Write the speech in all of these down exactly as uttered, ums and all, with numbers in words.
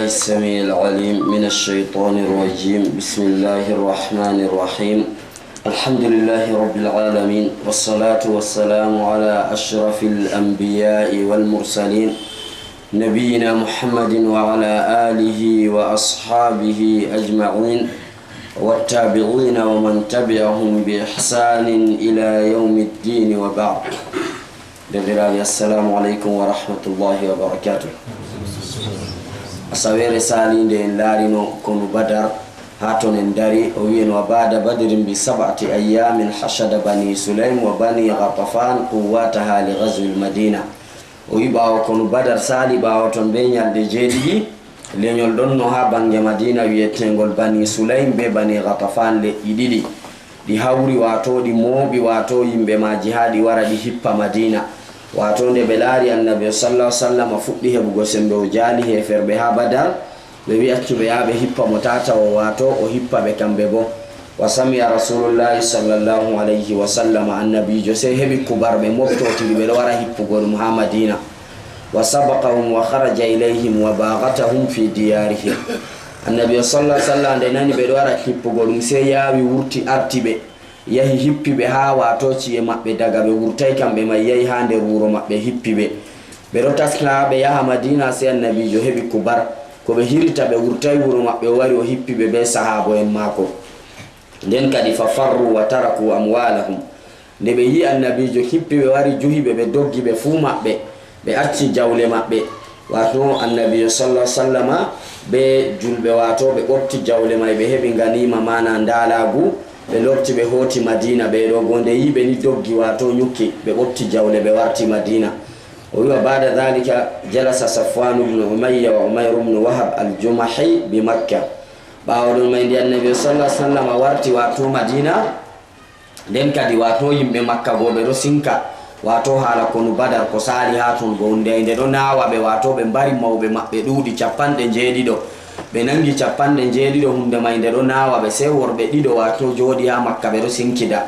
السميع العليم من الشيطان الرجيم. بسم الله الرحمن الرحيم. الحمد لله رب العالمين، والصلاة والسلام على أشرف الأنبياء والمرسلين، نبينا محمد وعلى آله وأصحابه أجمعين، والتابعين ومن تبعهم بإحسان إلى يوم الدين، وبعد. Derɗiraaɓe, assalamu aleykum wa rahmatullahi wa barakatuh. Asaweere saaliinde en laarino konu Badar, haa ton en dari, o wi'eno, "Wa ba'da badrin bi sab'ati ayyamin hashada bani Sulaym wa bani Ghatafan quwwataha li ghazwil Madina." O wi'i, ɓaawo konu Badar saali, ɓaawo ton bee nyalɗe jeeɗiɗi, lenyol ɗonno haa bannge Madina wi'eteengol Bani Sulaym bee Bani Ghatafan, leƴƴi ɗiɗi. Ɗi hawri, waato ɗi mooɓi, waato yimɓe maaji, haa ɗi wara ɗi hippa Madina. Waato nde ɓe laari Annabi sallallahu alaihi wasallam fuɗɗi heɓugo sembe, o jaali heeferɓe haa Badar, ɓe wi'i accu ɓe yaha ɓe hippa mo taa tawo, waato o hippa ɓe kamɓe boo. Wa sami'a Rasulullahi sallallahu alaihi wasallam, Annabiijo sey heɓi kubar ɓe moftotiri ɓe ɗo wara hippugo ɗum haa Madina. Wa sabaqahum wa kharaja ilayhim wa baghatahum fi diyarihim. Annabi sallallahu alaihi wasallam nde nani ɓe ɗo wara hippugo ɗum, sey yaawi wurti arti ɓe, yahi hippi ɓe haa waato ci'e maɓɓe, daga ɓe wurtay kamɓe may, yahi haa nder wuro maɓɓe hippi ɓe. Ɓe ɗo taska ɓe yaha Madina, sey Annabiijo heɓi kubar ko ɓe hirita ɓe wurtay wuro maɓɓe, o wari o hippi ɓe bee sahaabo'en maako. Nden kadi fa farru wa taraku amwalahum. Nde ɓe yi'i Annabiijo hippi ɓe, wari juhi ɓe, ɓe doggi ɓe fuu maɓɓe, ɓe acci jawle maɓɓe. Waato Annabiijo sallallahu alaihi wasallama bee julɓe, waato ɓe ɓofti jawle may, ɓe heɓi ganiima, maana ndaalaagu, ɓe lorti ɓe hooti Madina. Ɓee ɗo go nde yi'i ɓe ni doggi, waato nyukki, ɓe ɓofti jawle ɓe warti Madina. O wi'i, "Wa ba'da dhalika jalasa Safwan ibn Umayya wa Umayr ibn Wahab al-Jumahi bi Makka." Ɓaawo ɗon may nde Annabi sallallahu alaihi wasallama warti waato Madina, nden kadi, waato yimɓe Makka go ɓe ɗo sinka, waato haala konu Badar ko saali haa ton go, hunde nde ɗo naawa ɓe, waato ɓe mbari mawɓe maɓɓe ɗuuɗi, cappanɗe njeeɗiɗo. Ɓe nangi cappanɗe njeeɗiɗo, hunde may nde ɗo naawa ɓe, sey worɓe ɗiɗo, waato jooɗi haa Makka, ɓe ɗo sinkida.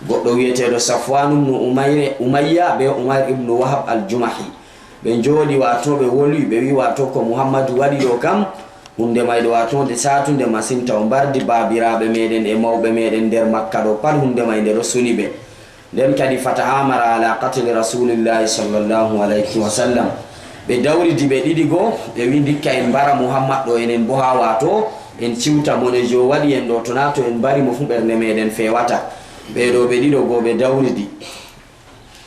Goɗɗo wi'eteeɗo Safwanu ibnu Umayre-, Umayya bee Umayr ibnu Wahab al-Jumahi. Ɓe njooɗi, waato ɓe wolwi, ɓe wi'i, "Waato ko Muhammadu waɗi ɗo kam, hunde may ɗo, waato nde saatunde masin, taw mbardi baabiraaɓe meeɗen e mawɓe meeɗen nder Makka ɗo pat, hunde may nde ɗo suni ɓe." Nden kadi, fata amara ala qatli Rasulillahi sallallahu alayhi wa sallam. Ɓe dawridi ɓe ɗiɗi go, ɓe wi'i, "Ndikka en mbara Muhammad ɗo, enen boo haa waato en ciwta mo, ne jo waɗi en ɗo, to naa to en mbari mo fuu ɓernde meeɗen feewata." Ɓee ɗo ɓe ɗiɗo go ɓe dawridi.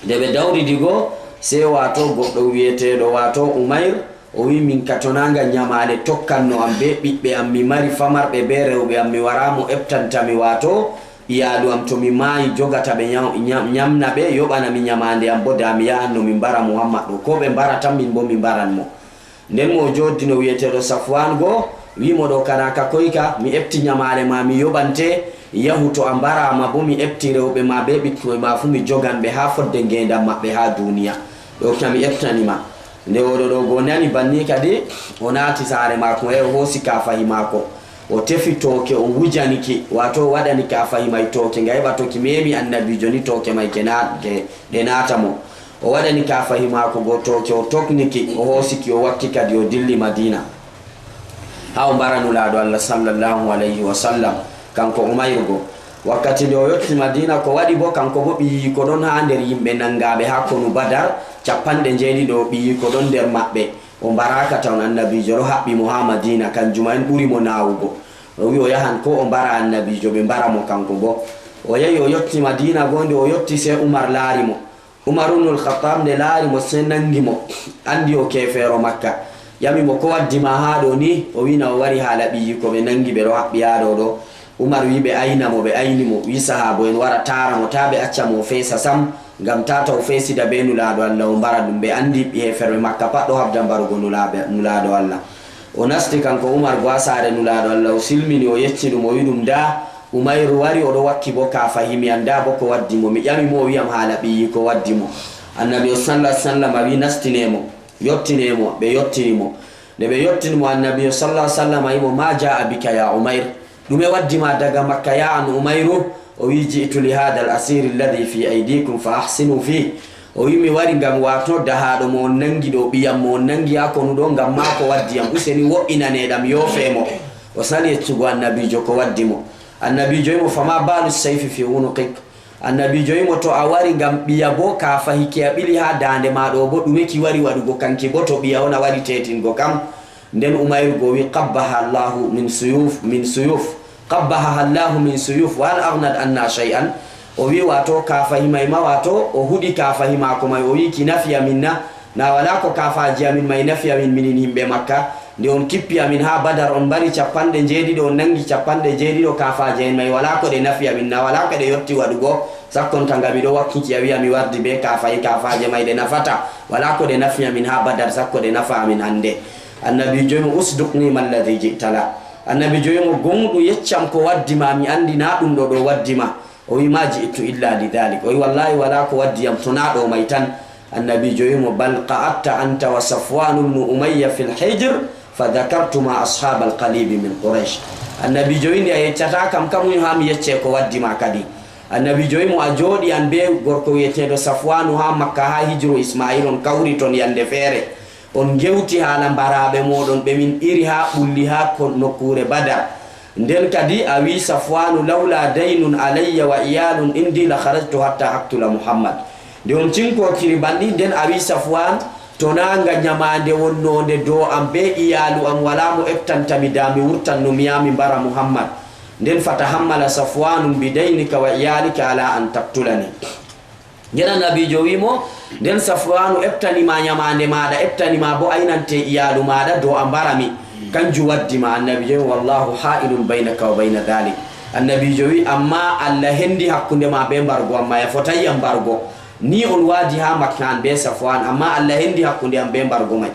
Nde ɓe dawridi go, sey waato goɗɗo wi'eteeɗo waato Umayr, o wi'i, "Min ka tonaanga nyamaale tokkanno am bee ɓiɓɓe am, mi mari famarɓe bee rewɓe am, mi waraa mo eɓtanta mi, waato iyaalu am, to mi maayi, jogata ɓe, nyam-, nyam-, nyamna ɓe, yoɓana mi nyamaande am boo, daa mi yahanno mi mbara Muhammad ɗo. Koo ɓe mbara tan, min boo mi mbaran mo." Nden mo o jooddino wi'eteeɗo Safwaan go, wi'i mo, "Ɗo kana ka koy ka, mi eɓti nyamaale ma, mi yoɓante, yahu to a mbaraama boo, mi eɓti rewɓe ma bee ɓikkoy ma fuu, mi jogan ɓe haa fodde ngeendam maɓɓe haa duuniya. Ɗo ka mi eɓtani ma." Nde o ɗo ɗo go nani banni kadi, o naati saare maako, e o hoosi kaafahi maako. O tefi tooke, o wujani ki, waato o waɗani kaafahi may tooke, nga heɓa to ki meemi Annabiijo ni, tooke may ke na-, ke, ɗe naata mo. O waɗani kaafahi maako go tooke, o tokni ki, o hoosi ki, o wakki kadi, o dilli Madiina. Haa o mbara Nulaaɗo Allah sallallahu alayhi wa sallam, kanko Umayr go. Wakkati nde o yotti Madiina, ko waɗi boo, kanko boo ɓiyiiko ɗon haa nder yimɓe nanngaaɓe haa konu Badar, cappanɗe njeeɗiɗo ɓiyiiko ɗon nder maɓɓe. O mbaraaka tawon, Annabiijo ɗo haɓɓi mo haa Madiina, kanjum en ɓuri mo naawugo. O wi'i o yahan koo o mbara Annabiijo, ɓe mbara mo kanko boo. O yahi o yotti Madiina go, nde o yotti sey Umar laari mo. Umar ibnul Khattab nde laari mo, sey nanngi mo, anndi o keefeero Makka. Ƴami mo, "Ko waddi ma haa ɗo ni?" O wi'i na o wari haala ɓiyiiko ɓe nanngi ɓe ɗo haɓɓi haa ɗo ɗo. Umar wi'i ɓe ayna mo, ɓe ayni mo, wi'i sahaabo'en wara taara mo, taa ɓe acca mo o feesa sam, ngam taa taw feesida bee Nulaaɗo Allah o mbara ɗum. Ɓe anndi ɓi heeferɓe Makka pat ɗo haɓda mbarugo Nulaaɓe-, Nulaaɗo Allah. O nasti kanko Umar go haa saare Nulaaɗo Allah, o silmini, o yecci ɗum, o wi'i ɗum, "Ndaa, Umayru wari, o ɗo wakki boo kaafahi, mi anndaa boo ko waddi mo. Mi ƴami mo, o wi'am haala ɓiyiiko waddi mo." Annabi sallallahu alaihi wasallam wi'i, "Nastine mo, yottine mo." Ɓe yottini mo. Nde ɓe yottini mo, Annabi sallallahu alaihi wasallam wi'i mo, "Ma jaa bika ya Umayr?" Ɗume waddi ma daga Makka, ya an Umayru? O wi'i, "Ji'tu li hadha al-asiri alladhi fi aydikum fa ahsinu fih." O wi, "Mi wari ngam waato dahaaɗo mo on nangi ɗo, ɓiyam mo on nangi haa konu ɗo, ngam maako waddi yam. Useni wo'inanee ɗam, yoofee mo." O sali yeccugo annabiijo ko waddi mo. Annabiijo wi mo, "Fama baalu sayfi fi unuqik?" Annabiijo wi mo, "To a wari ngam ɓiya boo, kaafahi ki a ɓili haa daande ma ɗo boo, ɗume ki wari waɗugo kanki boo, to ɓiya on a wari teetingo kam?" Nden Umayru go wi, "Qabbaha Allahu min suyuf, min suyuf. Qabbaha Allahu min suyuf, wa hal aghnat anna shay'an?" O wi, "Waato kaafahi may ma, waato o huɗi kaafahi maako may, o wi, 'Ki nafi amin na? Na walaa ko kaafaaji amin may nafi amin, minin yimɓe Makka? Nde on kippi amin haa Badar, on mbari cappanɗe njeeɗiɗo, on nangi cappanɗe njeeɗiɗo, kaafaaji amin may walaa ko ɗe nafi amin, na walaa ko ɗe yotti waɗugo, sakkonta nga miɗo wakki ki a wi'a mi wardi bee kaafahi, kaafaaje may ɗe nafata, walaa ko ɗe nafi amin haa Badar, sakko ɗe nafa amin hannde.'" Annabiijo wi mo, "Usduq ni ma alladhi ji'ta la." Annabiijo wi mo, "Gooŋɗu, yeccam ko waddi ma, mi anndi na ɗum ɗo ɗo waddi ma." O wi, "Ma ji'tu illa li dhalik." O wi, "Wallahi, walaa ko waddi yam to na ɗo may tan." Annabiijo wi mo, "Bal qa'adta anta wa Safwanu ibnu Umayya fil hijr, fa dhakartuma ashabal qalibi min Quraysh." Annabiijo wi, "Nde a yeccataa kam, kam woni haa mi yecce ko waddi ma kadi." Annabiijo wi mo, "A jooɗi an bee gorko wi'eteeɗo Safwanu haa Makka, haa hijru Ismail, on kawri ton yande feere. On ngewti haala mbaraaɓe mooɗon ɓe min iri haa ɓulli haa ko-, nokkuure Badar. Nden kadi a wi Safwanu, 'Lawla daynun alayya wa iyalun indi la kharajtu hatta aqtula Muhammad.' Nde on cinkotiri banni, nden a wi Safwan, 'To naa nga nyamaande wonnoonde dow am bee iyaalu am, walaa mo eɓtanta mi, da mi wurtan no mi yaha mi mbara Muhammad.' Nden fatahammala Safwanu bi daynika wa iyalika ala an taqtulani." Nden annabiijo wi mo, "Nden Safwanu eɓtani ma nyamaande maaɗa, eɓtani ma boo aynante iyaalu maaɗa dow a mbara mi. Kanjum waddi ma." Annabiijo wi, "Wallahu ha'ilun baynaka wa bayna dhalik." Annabiijo wi, "Ammaa Allah hendi hakkunde ma bee mbargo am may, a fotayi yam mbargo. Ni on waadi haa Makka an bee Safwan, ammaa Allah hendi hakkunde am bee mbargo may.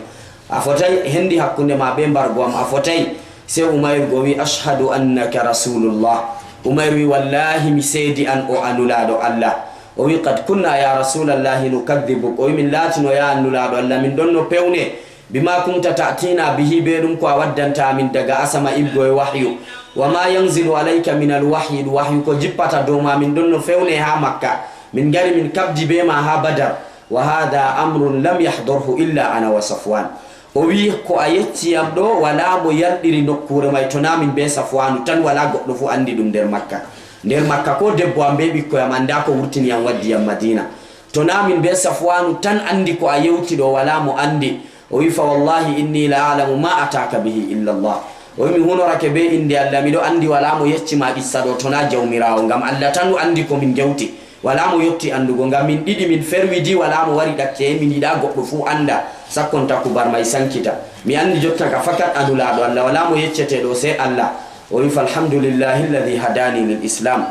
A fotayi, hendi hakkunde ma bee mbargo am, a fotayi." Sey Umayru go wi, "Ashhadu annaka rasulullah." Umayru wi, "Wallahi mi seedi an o a nulaaɗo Allah." O wi, "Qad kunna ya rasulallahi nukadhibuk." O wi, "Min laatino ya an nulaaɗo Allah, min ɗonno pewne. Bima kunta ta'tina bihi, bee ɗum ko a waddanta amin daga asama iwgo e wahyu. Wa ma yanzilu alayka min al wahyi, wahyu ko jippata dow ma, min ɗonno fewne haa Makka. Min ngari min kabdi bee ma haa Badar. Wa hadha amrun lam yahdurhu illa ana wa Safwan." O wi, "Ko a yecci yam ɗo, walaa mo yarɗiri nokkuure may, to naa min bee Safwanu tan, walaa goɗɗo fuu anndi ɗum nder Makka. Nder Makka, koo debbo am bee ɓikkoy am anndaa ko wurtini yam waddi yam Madina. To naa min bee Safwanu tan anndi ko a yewti ɗo, walaa mo anndi." O wi, "Fa wallahi inni la a'lamu ma ataka bihi illa Allah." O wi, "Mi hunorake bee innde Allah, miɗo anndi walaa mo yecci ma qissa ɗo, to naa Jawmiraawo, ngam Allah tan anndi ko min ngewti. Walaa mo yotti anndugo, ngam min ɗiɗi min ferwidi, walaa mo wari ɗakke, min yiɗaa goɗɗo fuu annda, sakkonta kubar may sankita. Mi anndi jotta ka fakat a nulaaɗo Allah, walaa mo yeccete ɗo sey Allah." O wi, "Falhamdulillahi alladhi hadani lil Islam."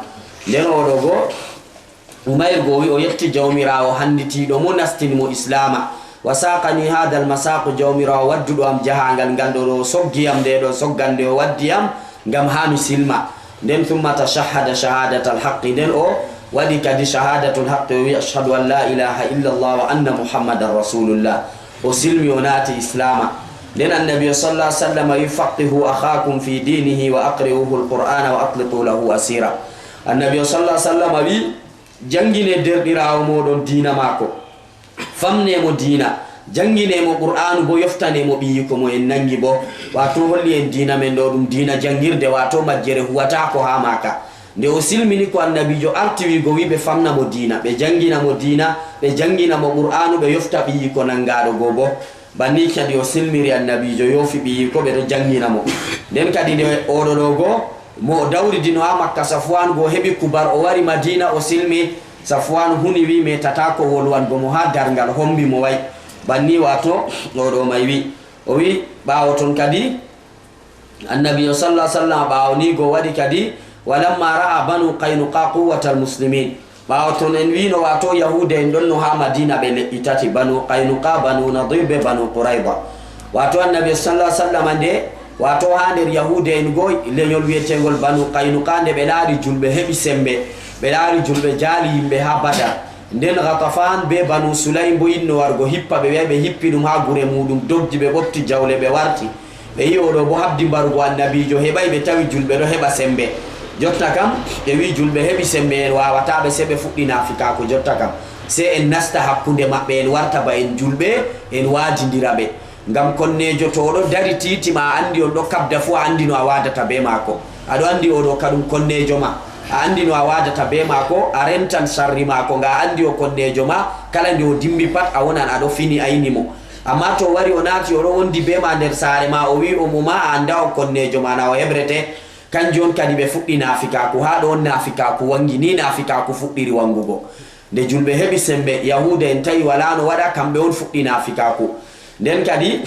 Nden o ɗo go, Umayr go wi, o yetti Jawmiraawo hannditiiɗo mo, nastini mo Islaama. "Wa saqani hadha al masaqu," Jawmiraawo wadduɗo am jahaangal ngal ɗo, ɗo soggi yam nde ɗo soggande o waddi yam, ngam haa mi silma. Nden, "Thumma tashahhada shahadatal haqqi," nden o waɗi kadi shahadatul haqqi, o wi, "Ashhadu an la ilaha illa Allah wa anna Muhammadan rasulullah." O silmi, o naati Islaama. Nden Annabi sallallahu alaihi wasallam wi, "Faqqihu akhakum fi dinihi wa aqri'uhu al-Qur'ana wa atliqu lahu asira." Annabi sallallahu alaihi wasallam wi, "Janngine derɗiraawo mooɗon diina maako. Famne mo diina, janngine mo Qur'aanu boo, yoftane mo ɓiyiiko mo en nanngi boo." Waato holli en diina men ɗo, ɗum diina janngirde, waato majjere huwataako haa maaka. Nde o silmini ko Annabiijo arti wi'go, wi ɓe famna mo diina, ɓe janngina mo diina, ɓe janngina mo Qur'aanu, ɓe yofta ɓiyiiko nanngaaɗo go boo. Banni kadi o silmiri Annabiijo, yoofi ɓiyiiko, ɓe ɗo janngina mo. Nden kadi nde oɗo ɗo go, mo o dawridino haa Makka, Safwaan go heɓi kubar, o wari Madiina, o silmi. Safwaan huni, wi meetataako wolwango mo haa darngal, hombi mo way. Banni waato oɗo may wi. O wi ɓaawo ton kadi, Annabiijo sallallahu alaihi wasallam ɓaawo ni go waɗi kadi, "Walamma ra'a Banu Qaynuqa quwwatal muslimin." Ɓaawo ton en wiino, waato Yahuuda en ɗonno haa Madiina ɓe leƴƴi tati, Banu Qaynuqa, Banu Nadir be Banu Qurayza. Waato Annabiijo sallallahu alaihi wasallam nde, waato haa nder Yahuuda en go lenyol wi'eteengol Banu Qaynuqa, nde ɓe laari julɓe heɓi sembe, ɓe laari julɓe jaali yimɓe haa Badar. Nden Ghatafan be Banu Sulaym bo yinno wargo hippa ɓe, ɓe hippi ɗum haa gure muuɗum, doggi ɓe ɓofti jawle ɓe warti. Ɓe yi oɗo bo habdi mbarugo Annabiijo, heɓay ɓe tawi julɓe ɗo heɓa sembe. Jotta kam, ɓe wi julɓe heɓi sembe, en waawataa ɓe, se ɓe fuɗɗi naafikaaku jotta kam. Sey en nasta hakkunde maɓɓe, en warta ba en julɓe, en waajindira ɓe. Ngam konneejo, to o ɗo dari tiiti ma, a anndi on ɗo kabda fuu, a anndi no a waadata bee maako. A ɗo anndi o ɗo ka ɗum konneejo ma. A anndi no a waadata bee maako, a rentan sarri maako, ngam a anndi o konneejo ma, kala nde o dimbi pat, a wonan a ɗo fini ayni mo. Ammaa to o wari o naati, o ɗo wondi bee ma nder saare ma, o wi'i o mo ma, a anndaa o konneejo ma, na o heɓrete. Kanjum on kadi ɓe fuɗɗi naafikaaku, haa ɗo on naafikaaku waŋgi, ni naafikaaku fuɗɗiri waŋgugo. Nde julɓe heɓi semmbe, Yahuuda en tawi walaa no waɗa, kamɓe on fuɗɗi naafikaaku. Nden kadi,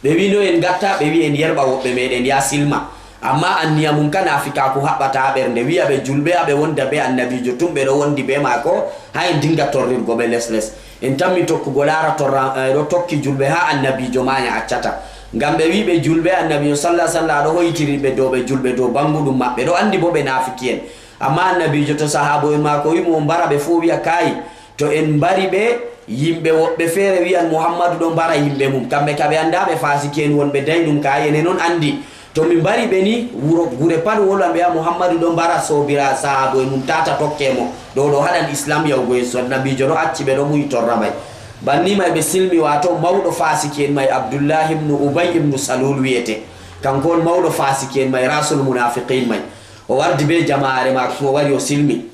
ɓe wi'i no en ngatta, ɓe wi'i en yerɓa woɓɓe meeɗen, yaa silma. Ammaa anniya mum ka naafikaaku haɓɓataa ɓernde, wi'a ɓe julɓe, haa ɓe wonda bee annabiijo tum, ɓe ɗo wondi bee maako, haa en diŋga torrirgo ɓe les-les. En tammi tokkugo laara torra, eh, ɗo tokki julɓe haa annabiijo maaya accata. Ngam ɓe wi'i ɓe julɓe, annabiijo salla salla ɗo hoytiri ɓe dow ɓe julɓe dow baŋguɗum maɓɓe, ɗo anndi boo ɓe naafiki'en. Ammaa annabiijo to sahaabo'en maako wi'i mo o mbara ɓe fuu, o wi'a kaayi, to en mbari ɓe, yimɓe woɓɓe feere wi'an Muhammadu ɗo mbara yimɓe mum. Kamɓe ka ɓe anndaa ɓe faasiki'en wonɓe dayɗum kaayi, enen on anndi. To mi mbari ɓe ni, wuro, gure pat wolwan ɓe wi'a Muhammadu ɗo mbara soobira sahaabo'en mum, tata tokke mo. Ɗo ɗo haɗan Islam yahugo yeeso, annabiijo ɗo acci ɓe ɗo muyi torra may. Banni may ɓe silmi, waato mawɗo faasiki'en may, Abdullahi ibnu Ubay ibnu Salul wi'ete. Kanko on mawɗo faasiki'en may, rasul munaafiqiin may. O wardi bee jamaare maako, o wari o silmi.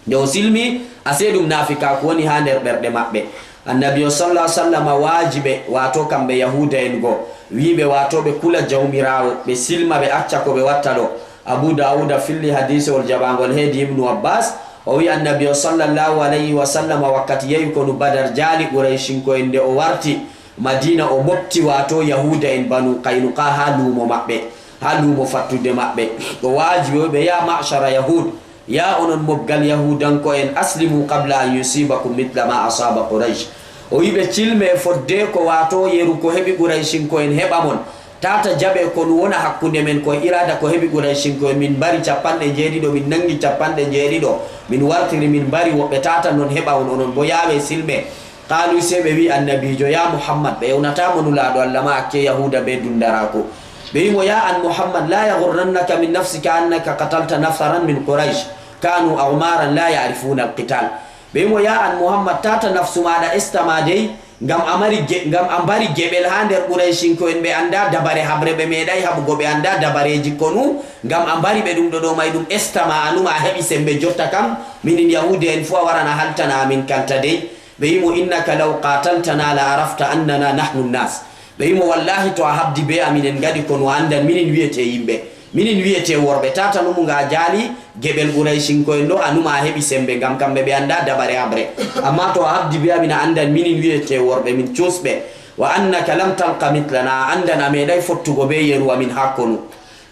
Nde o silmi, asee ɗum naafikaaku woni haa nder ɓerɗe maɓɓe. Annabi on salla sallama waaji ɓe, waato kamɓe Yahuuda'en go, wi'i ɓe waato ɓe kula Jawmiraawo, ɓe silma, ɓe acca ko ɓe watta ɗo. Abu Daawuda filli hadiisewol jaɓaangol heedi Ibnu Abbaas, o wi'i Annabi on sallallahu alayhi wa sallama wakkati yehi konu Badar jaali Quraycinko'en, nde o warti Madiina, o moɓti waato Yahuuda'en Banu Qaynuqa haa luumo maɓɓe, haa luumo fattude maɓɓe. O waaji ɓe, o wi'i ɓe, "Yaa ma'shara Yahuud, yaa onon mobgal Yahuudanko'en, aslimu qabla an yusibakum mithla ma asaba Quraysh." O wi'i ɓe, "Cilme fodde ko waato yeru ko heɓi Quraycinko'en heɓa mon. Tata jaɓe konu wona hakkunde men ko iraada ko heɓi Quraycinko'en. Min mbari cappanɗe njeeɗiɗo, min naŋgi cappanɗe njeeɗiɗo, min wartiri, min mbari woɓɓe. Tata non heɓa on, onon boo yaawe silme." Qaalu, sey ɓe wi'i Annabiijo, "Yaa Muhammad," ɓe ewnataa mo Nulaaɗo Allah ma, acce Yahuuda bee dundaraaku. Ɓe wi'i mo, "Yaa an Muhammad, laa yaghurrannaka min nafsika annaka qatalta nafaran min Quraysh, kaanu aghmaaran laa ya'rifuuna al-qitaal." Ɓe wi'i mo, "Yaa an Muhammad, tata nafsu maaɗa esta ma dey, ngam a mari ge-, ngam a mbari geɓel haa nder Quraycinko'en, ɓe anndaa dabare haɓre, ɓe meeɗaay haɓugo, ɓe anndaa dabareeji konu, ngam a mbari ɓe ɗum ɗo ɗo may, ɗum esta ma, a numa a heɓi semmbe. Jotta kam, minin Yahuudu'en fuu a waran a haltana amin kanta dey." Ɓe wi'i mo, "Innaka law qaataltana la arafta annana nahnu nnaas." Ɓe wi'i mo, "Wallaahi, to a haɓdi bee amin, en ngaɗi konu, a anndan minin wi'etee yimɓe, minin wi'etee worɓe. Tata numu nga a jaali geɓel Quraycinko'en ɗo, a numa a heɓi semmbe, ngam kamɓe ɓe anndaa dabare haɓre. Ammaa to a haɓdi bee amin, a anndan minin wi'etee worɓe, min cuusɓe. Wa annaka lam talqa mithlana, a anndan a meeɗaay fottugo bee yeru amin haa konu."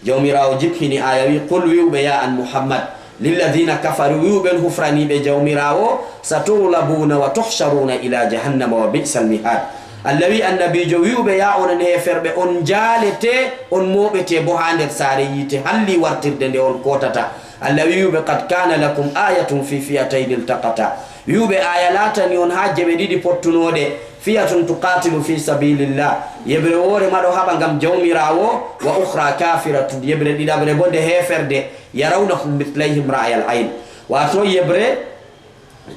Jawmiraawo jippini aaya, wi'i, "Qul," wi'u ɓe, "Yaa an Muhammad, lilladhiina kafaru," wi'u ɓen hufraniiɓe Jawmiraawo, "satughlabuuna wa tuhsharuuna ila jahannama wa bi'sal mihaad." Allah wi'i, Annabiijo, wi'u ɓe, "Yaa onon heeferɓe, on njaalete, on mooɓete boo haa nder saare yiite, halli wartirde nde on kootata." Allah wi'u ɓe, "Qad kaana lakum aayatun fi fi'atayni iltaqata." Wi'u ɓe, aaya laatani on haa geɓe ɗiɗi pottunooɗe, "Fi'atun tuqaatilu fi sabiilillah," yeɓre woore ma ɗo haɓa ngam Jawmiraawo, "wa ukhra kaafiratun," yeɓre ɗiɗaɓre boo nde heeferde, "yarawnahum mithlayhim ra'yal ayn." Waato yeɓre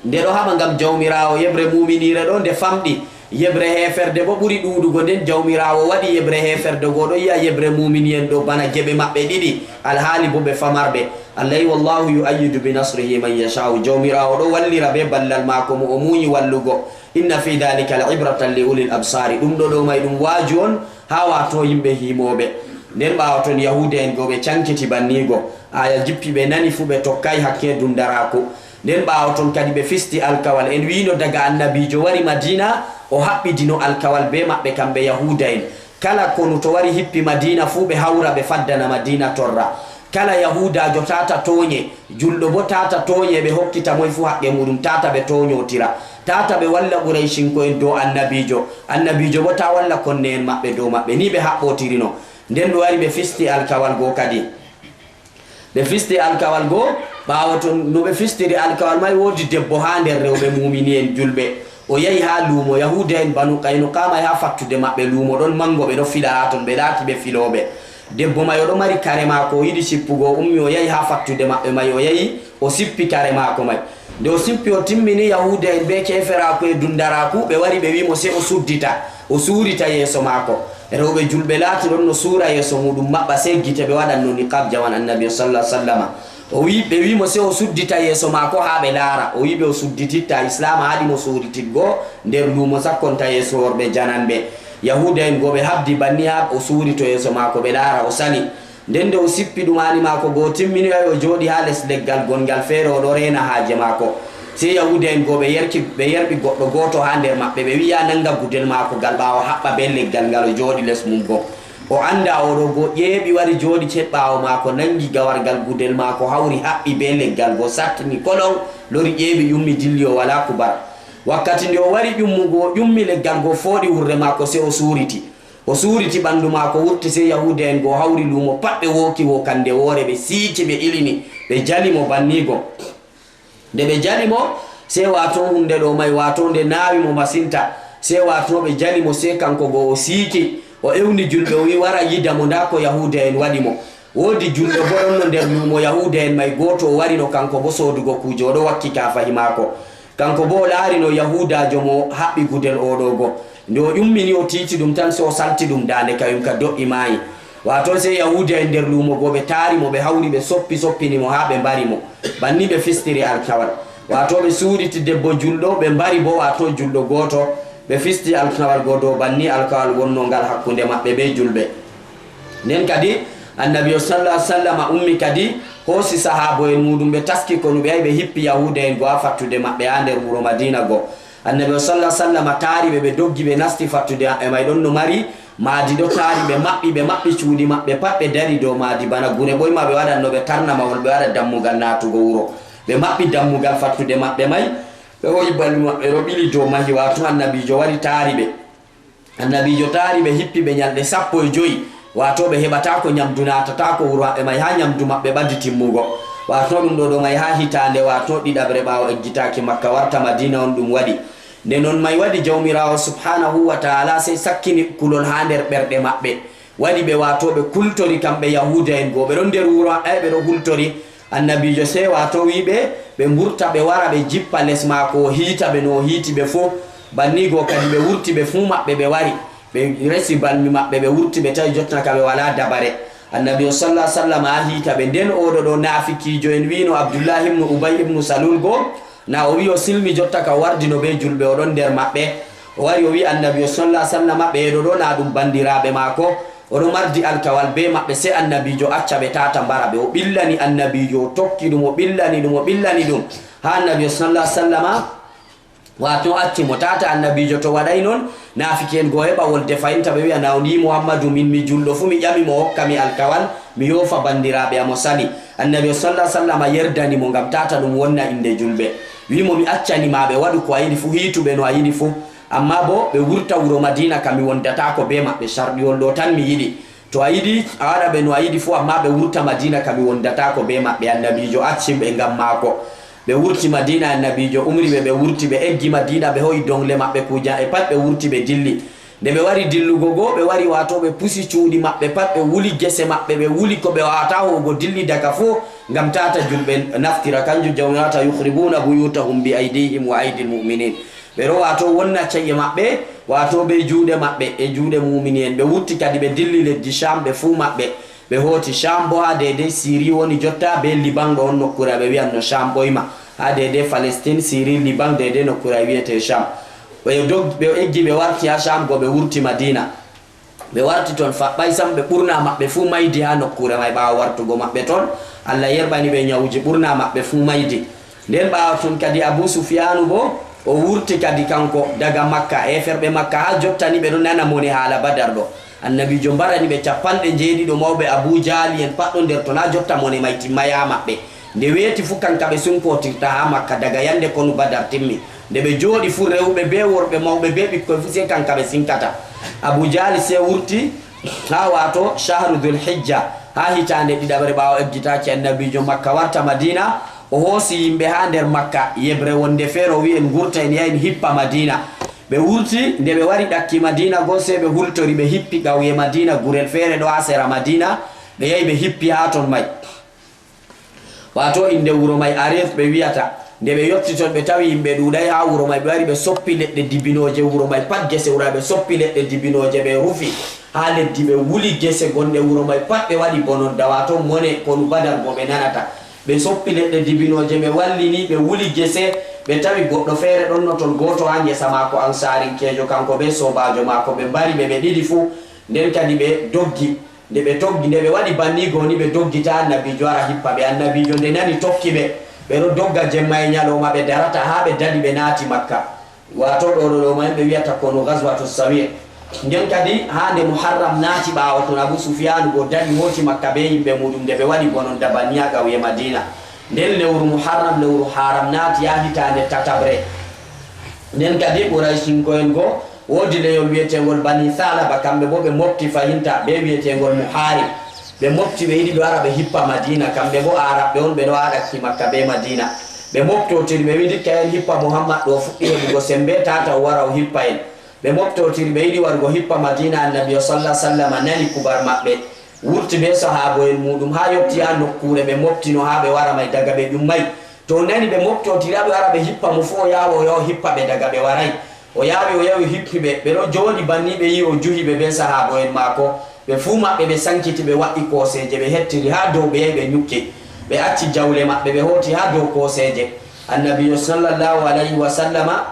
nde ɗo haɓa ngam Jawmiraawo, yeɓre muuminiire ɗo nde famɗi, yeɓre heeferde boo ɓuri ɗuuɗugo. Nden Jawmiraawo waɗi yeɓre heeferde go ɗo yi'a yeɓre muumini'en ɗo bana geɓe maɓɓe ɗiɗi, alhaali boo ɓe famarɓe. Allah wi'i, "Wallahu yu'ayyidu bi nasrihi man yasha'u." Jawmiraawo ɗo wallira bee ballal maako mo o muuyi wallugo. "Inna fi dhalika la ibratan li ulil absaari." Ɗum ɗo ɗo may ɗum waaju on haa waato yimɓe hiimooɓe. Nden ɓaawo ton Yahuudu'en go ɓe caŋkiti banniigo. Aaya jippi, ɓe nani fuu ɓe tokkaay hakke dundaraaku. Nden ɓaawo ton kadi ɓe fisti alkawal. En wi'ino daga Annabiijo wari Madiina, o haɓɓidino alkawal bee maɓɓe kamɓe Yahuudu'en. Kala konu to wari hippi Madiina fuu, ɓe hawra ɓe faddana Madiina torra. Kala Yahuudaajo tata tooɲe, julɗo boo tata tooɲe, ɓe hokkita moy fuu haqqe muuɗum, tata ɓe tooɲootira, tata ɓe walla Quraycinko'en dow Annabiijo, Annabiijo boo ta walla konne'en maɓɓe dow maɓɓe. Ni ɓe haɓɓootirino. Nden ɓe wari ɓe fisti alkawal go kadi. Ɓe fisti alkawal go, ɓaawo ton no ɓe fistiri alkawal may, woodi debbo haa nder rewɓe muumini'en julɓe. O yahi haa luumo, Yahuudu'en Banu Qaynuqa may haa fattude maɓɓe luumo ɗon maŋgo, ɓe ɗo fila haa ton, ɓe laati ɓe filooɓe. Debbo may o ɗo mari kare maako, o yiɗi sippugo, o ummi, o yahi haa fattude maɓɓe may, o yahi, o sippi kare maako may. Nde o sippi, o timmini, Yahuuda en bee keeferaaku e dunndaraaku, ɓe wari, ɓe wi'i mo sey o suddita, o suurita yeeso maako. Rewɓe juulɓe laati ɗon no suura yeeso muuɗum maɓɓa, sey gite ɓe waɗanno niqaab jaman Annabi sallallaahu alayhi wa sallama. O wi'i, ɓe wi'i mo sey o suddita yeeso maako haa ɓe laara. O wi'i ɓe o sudditittaa, Islaama haɗi mo suurititgo nder luumo, sakkonta yeeso worɓe jananɓe. Yahuuda en go ɓe haɓdi banni haa o suurito yeeso maako, ɓe laara o sali. Nden nde o sippi ɗumaani maako go o timmini, o yahi o jooɗi haa les leggal gonngal feere, o ɗo reena haaje maako. Sey Yahuuda en go ɓe yerki, ɓe yerɓi goɗɗo gooto haa nder maɓɓe, ɓe wi'i, "Yaa nannga gudel maako ngal ɓaawo haɓɓa bee leggal ngal o jooɗi les mum go." O anndaa o ɗo go ƴeeɓi wari jooɗi ceɗ ɓaawo maako, nanngi gawargal gudel maako, hawri haɓɓi bee leggal go, sattini koloŋ, lori ƴeeɓi ƴummi dilli, o walaa kubar. Wakkati nde o wari ƴummugo, o ƴummi leggal go, fooɗi hurre maako, sey o suuriti. O suuriti ɓanndu maako wurti, sey Yahuuda en go hawri luumo pat, ɓe wooki wookande woore, ɓe siiki, ɓe ilini, ɓe jali mo banni go. Nde ɓe jali mo, sey waato huunde ɗo may, waato nde naawi mo masinta, sey waato ɓe jali mo, sey kanko go o siiki, o ewni juulɓe, o wi'i, "Wara yida mo, ndaa ko Yahuuda en waɗi mo." Woodi juulɗo boo ɗonno nder luumo Yahuuda en may, gooto o warino kanko boo soodugo kuuje, o ɗo wakki kaafahi maako. Kanko boo o laarino Yahuudaajo mo haɓɓi gudel o ɗo go. Nde o ƴummini, o tiiti ɗum tan, sey o salti ɗum daande kayum ka do'i maayi. Waato sey Yahuuda en nder luumo go ɓe taari mo, ɓe hawri, ɓe soppi soppini mo haa ɓe mbari mo. Banni ɓe fistiri alkawal. Waato ɓe suuriti debbo juulɗo, ɓe mbari boo waato juulɗo gooto, ɓe fisti alkawal go dow banni alkawal wonnoo ngal hakkunde maɓɓe bee juulɓe. Nden kadi, Annabi o sallallaahu alayhi wa sallama ummi kadi, hoosi sahaabo'en muuɗum, ɓe taski konu, ɓe yahi ɓe hippi Yahuuda en go haa fattude maɓɓe haa nder wuro Madiina go. Annabi o sallallaahu alayhi wa sallama taari ɓe, ɓe doggi, ɓe nasti fattude maɓɓe may, ɗon no mari maadi ɗo taari ɓe, maɓɓi, ɓe maɓɓi cuuɗi maɓɓe pat, ɓe dari dow maadi bana gure ɓoyma, ɓe waɗan no ɓe tarna mahol, ɓe waɗa dammugal naatugo wuro. Ɓe maɓɓi dammugal fattude maɓɓe may, ɓe hoo'i balmi maɓɓe ɗo ɓili dow mahi, waato Annabiijo wari taari ɓe. Annabiijo taari ɓe, hippi ɓe nyalɗe sappo e jowi, waato ɓe heɓataako nyamdu, naatataako wuro maɓɓe may haa nyamdu maɓɓe ɓadi timmugo. Waato ɗum ɗo, ɗo may haa hitaande, waato ɗiɗaɓre ɓaawo eggitaaki Makka warta Madiina on ɗum waɗi. Nde non may waɗi, Jawmiraawo subhaanahu wa ta'aala sey sakkini kulol haa nder ɓerɗe maɓɓe. Waɗi ɓe, waato ɓe kultori kamɓe Yahuuda en go. Ɓe ɗon nder wuro maɓɓe, ɓe ɗo hultori. Annabiijo sey waato wi'i ɓe, ɓe mburta, ɓe wara, ɓe jippa les maako, o hiita ɓe no o hiiti ɓe fuu. Banni go kadi ɓe wurti ɓe fuu maɓɓe, ɓe wari. Ɓe resi balmi maɓɓe, ɓe wurti, ɓe tawi jottana ka ɓe walaa dabare. Annabi o sallallaahu alayhi wa sallam haa hiita ɓe. Nden oo ɗo, ɗo naafikiijo en wi'no Abdullahi ibnu Ubay ibnu Salul go, na o wi'i o silmi jotta ka o wardino bee juulɓe, o ɗon nder maɓɓe. O wari o wi'i Annabi o sallallaahu alayhi wa sallam, ɓee ɗo ɗo na ɗum banndiraaɓe maako. O ɗo mardi alkawal bee maɓɓe, sey Annabiijo acca ɓe, tata mbara ɓe. O ɓillani Annabiijo, o tokki ɗum, o ɓillani ɗum, o ɓillani ɗum. Haa Annabi sallallaahu alayhi wa sallama, waato acci mo, tata Annabiijo to waɗay non, naafiki'en go heɓa wolde fayinta, ɓe wi'a, "Na on yi'i Muhammadu, min mi juulɗo fuu mi ƴami mo, o hokka mi alkawal, mi yoofa banndiraaɓe am, o sali." Annabi sallallaahu alayhi wa sallama yerdani mo, ngam tata ɗum wonna innde juulɓe. Wi'i mo, "Mi accani ma ɓe, waɗu ko a yiɗi fuu, hiitu ɓe no a yiɗi fuu." Ammaa boo ɓe wurta wuro Madiina kam, mi wondataako bee maɓɓe. Sarɗiwol ɗo tan mi yiɗi. To a yiɗi, a waɗa ɓe no a yiɗi fuu, ammaa ɓe wurta Madiina kam, mi wondataako bee maɓɓe. Annabiijo acci ɓe ngam maako. Ɓe wurti Madiina, Annabiijo umri ɓe, ɓe wurti, ɓe eggi Madiina, ɓe hoo'i doŋgle maɓɓe, kuujan'e pat, ɓe wurti, ɓe dilli. Nde ɓe wari dillugo go, ɓe wari, waato ɓe pusi cuuɗi maɓɓe pat, ɓe wuli gese maɓɓe, ɓe wuli ko ɓe waawataa hu'ugo, dilli daga fuu, ngam tata juulɓe naftira. Kanjum Jawmiraawo wi'ata, "Yukhribuuna buyuutahum bi aydiihim wa aydil mu'miniin." Ɓe ɗo waato wonna ci'e maɓɓe, waato bee juuɗe maɓɓe e juuɗe muumini en. Ɓe wurti kadi ɓe dilli leddi Sham, ɓe fuu maɓɓe. Ɓe hooti Sham boo, haa deydey Siri woni jotta, bee Liban ɗo on nokkuure ɓe wi'anno Sham ɓoyma. Haa deydey Palestine, Siri, Liban, deydey nokkuure wi'etee Sham. Ɓe dog-, ɓe eggi ɓe warti haa Sham go, ɓe wurti Madiina. Ɓe warti ton faɓɓay sam, ɓe ɓurna maɓɓe fuu maydi haa nokkuure may. Ɓaawo wartugo maɓɓe ton, Allah yerɓani ɓe nyawuji, ɓurna maɓɓe fuu maydi. Nden ɓaawo ton kadi Abu Sufyaanu boo, o wurti kadi kanko daga Makka. Heeferɓe Makka haa jotta ni ɓe ɗon nana mone haala Badar ɗo. Annabiijo mbarani ɓe cappanɗe njeeɗiɗo mawɓe, Abu Jahali en pat ɗon nder ton, haa jotta mone may timmaay haa maɓɓe. Nde weeti fuu, kanka ɓe sunkootirta haa Makka daga yande konu Badar timmi. Nde ɓe jooɗi fuu, rewɓe bee worɓe, mawɓe bee ɓikkoy fuu, sey kanka ɓe sinkata. Abu Jahali sey wurti haa, waato, shahru Dhul Hijja, haa hitaande ɗiɗaɓre ɓaawo eggitaaki Annabiijo Makka warta Madiina. O hoosi yimɓe haa nder Makka, yeɓre wonde feere o wi'i, "En ngurta, en yaha en hippa Madiina." Ɓe wurti, nde ɓe wari ɗakki Madiina go, sey ɓe hultori, ɓe hippi ƙawye Madiina, gurel feere ɗo haa sera Madiina, ɓe yahi ɓe hippi haa ton may. Waato innde wuro may Ariif ɓe wi'ata. Nde ɓe yotti ton, ɓe tawi yimɓe ɗuuɗay haa wuro may, ɓe wari ɓe soppi leɗɗe dibinooje wuro may pat, gese wuro may, ɓe soppi leɗɗe dibinooje, ɓe rufi haa leddi, ɓe wuli gese gonɗe wuro may pat, ɓe waɗi bononda, waato mone konu Badar mo ɓe nanata. Ɓe soppi leɗɗe dibinooje, ɓe wallini, ɓe wuli gese, ɓe tawi goɗɗo feere ɗonno ton, gooto haa ngesa maako, Ansaarinkeejo, kanko bee soobaajo maako, ɓe mbari ɓe, ɓe ɗiɗi fuu. Nden kadi ɓe doggi. Nde ɓe toggi, nde ɓe waɗi banni go ni, ɓe doggi ta Annabiijo ara hippa ɓe. Annabiijo nde nani tokki ɓe, ɓe ɗo dogga jemma e nyalooma, ɓe darata haa ɓe daɗi, ɓe naati Makka. Waato ɗo, ɗo, ɗo man ɓe wiyata konu Gazwatu Sawi'. Nden kadi haa nde Muharram naati, ɓaawo ton Abu Sufyaan go daɗi, hooti Makka bee yimɓe muuɗum, nde ɓe waɗi bononda banni haa ƙawye Madiina. Nden lewru Muharram, lewru Haram naati haa hitaande tataɓre. Nden kadi Quraysinko'en go woodi leyol wi'eteengol Bani Saalaba, kamɓe boo ɓe mofti fahinta bee wi'eteengol Muhaarib. Ɓe mofti, ɓe yiɗi ɓe wara ɓe hippa Madiina, kamɓe boo Aarabɓe on, ɓe ɗo haa ɗakki Makka bee Madiina. Ɓe moftotiri, ɓe wi'i, "Ndikka en hippa Muhammad ɗo, fuɗɗi heɓugo semmbe, tata o wara o hippa en." Ɓe moftotiri, ɓe yiɗi warugo hippa Madiina. Annabiijo salla sallama nani kubar maɓɓe, wurti bee sahaabo'en muuɗum haa yotti haa nokkuure ɓe moftino haa ɓe wara may, daga ɓe ƴummay. To o nani ɓe moftotiri haa ɓe wara ɓe hippa mo fuu, o yaawi o yaha o hippa ɓe, daga ɓe waraay. O yaawi o yahi o hippi ɓe. Ɓe ɗon jooɗi banni, ɓe yi'i o juhi ɓe bee sahaabo'en maako. Ɓe fuu maɓɓe ɓe sankiti, ɓe wa'i kooseeje, ɓe hettiri haa dow, ɓe yahi ɓe nyukki. Ɓe acci jawle maɓɓe, ɓe hooti haa dow kooseeje. Annabiijo sallallahu alayhi wa sallama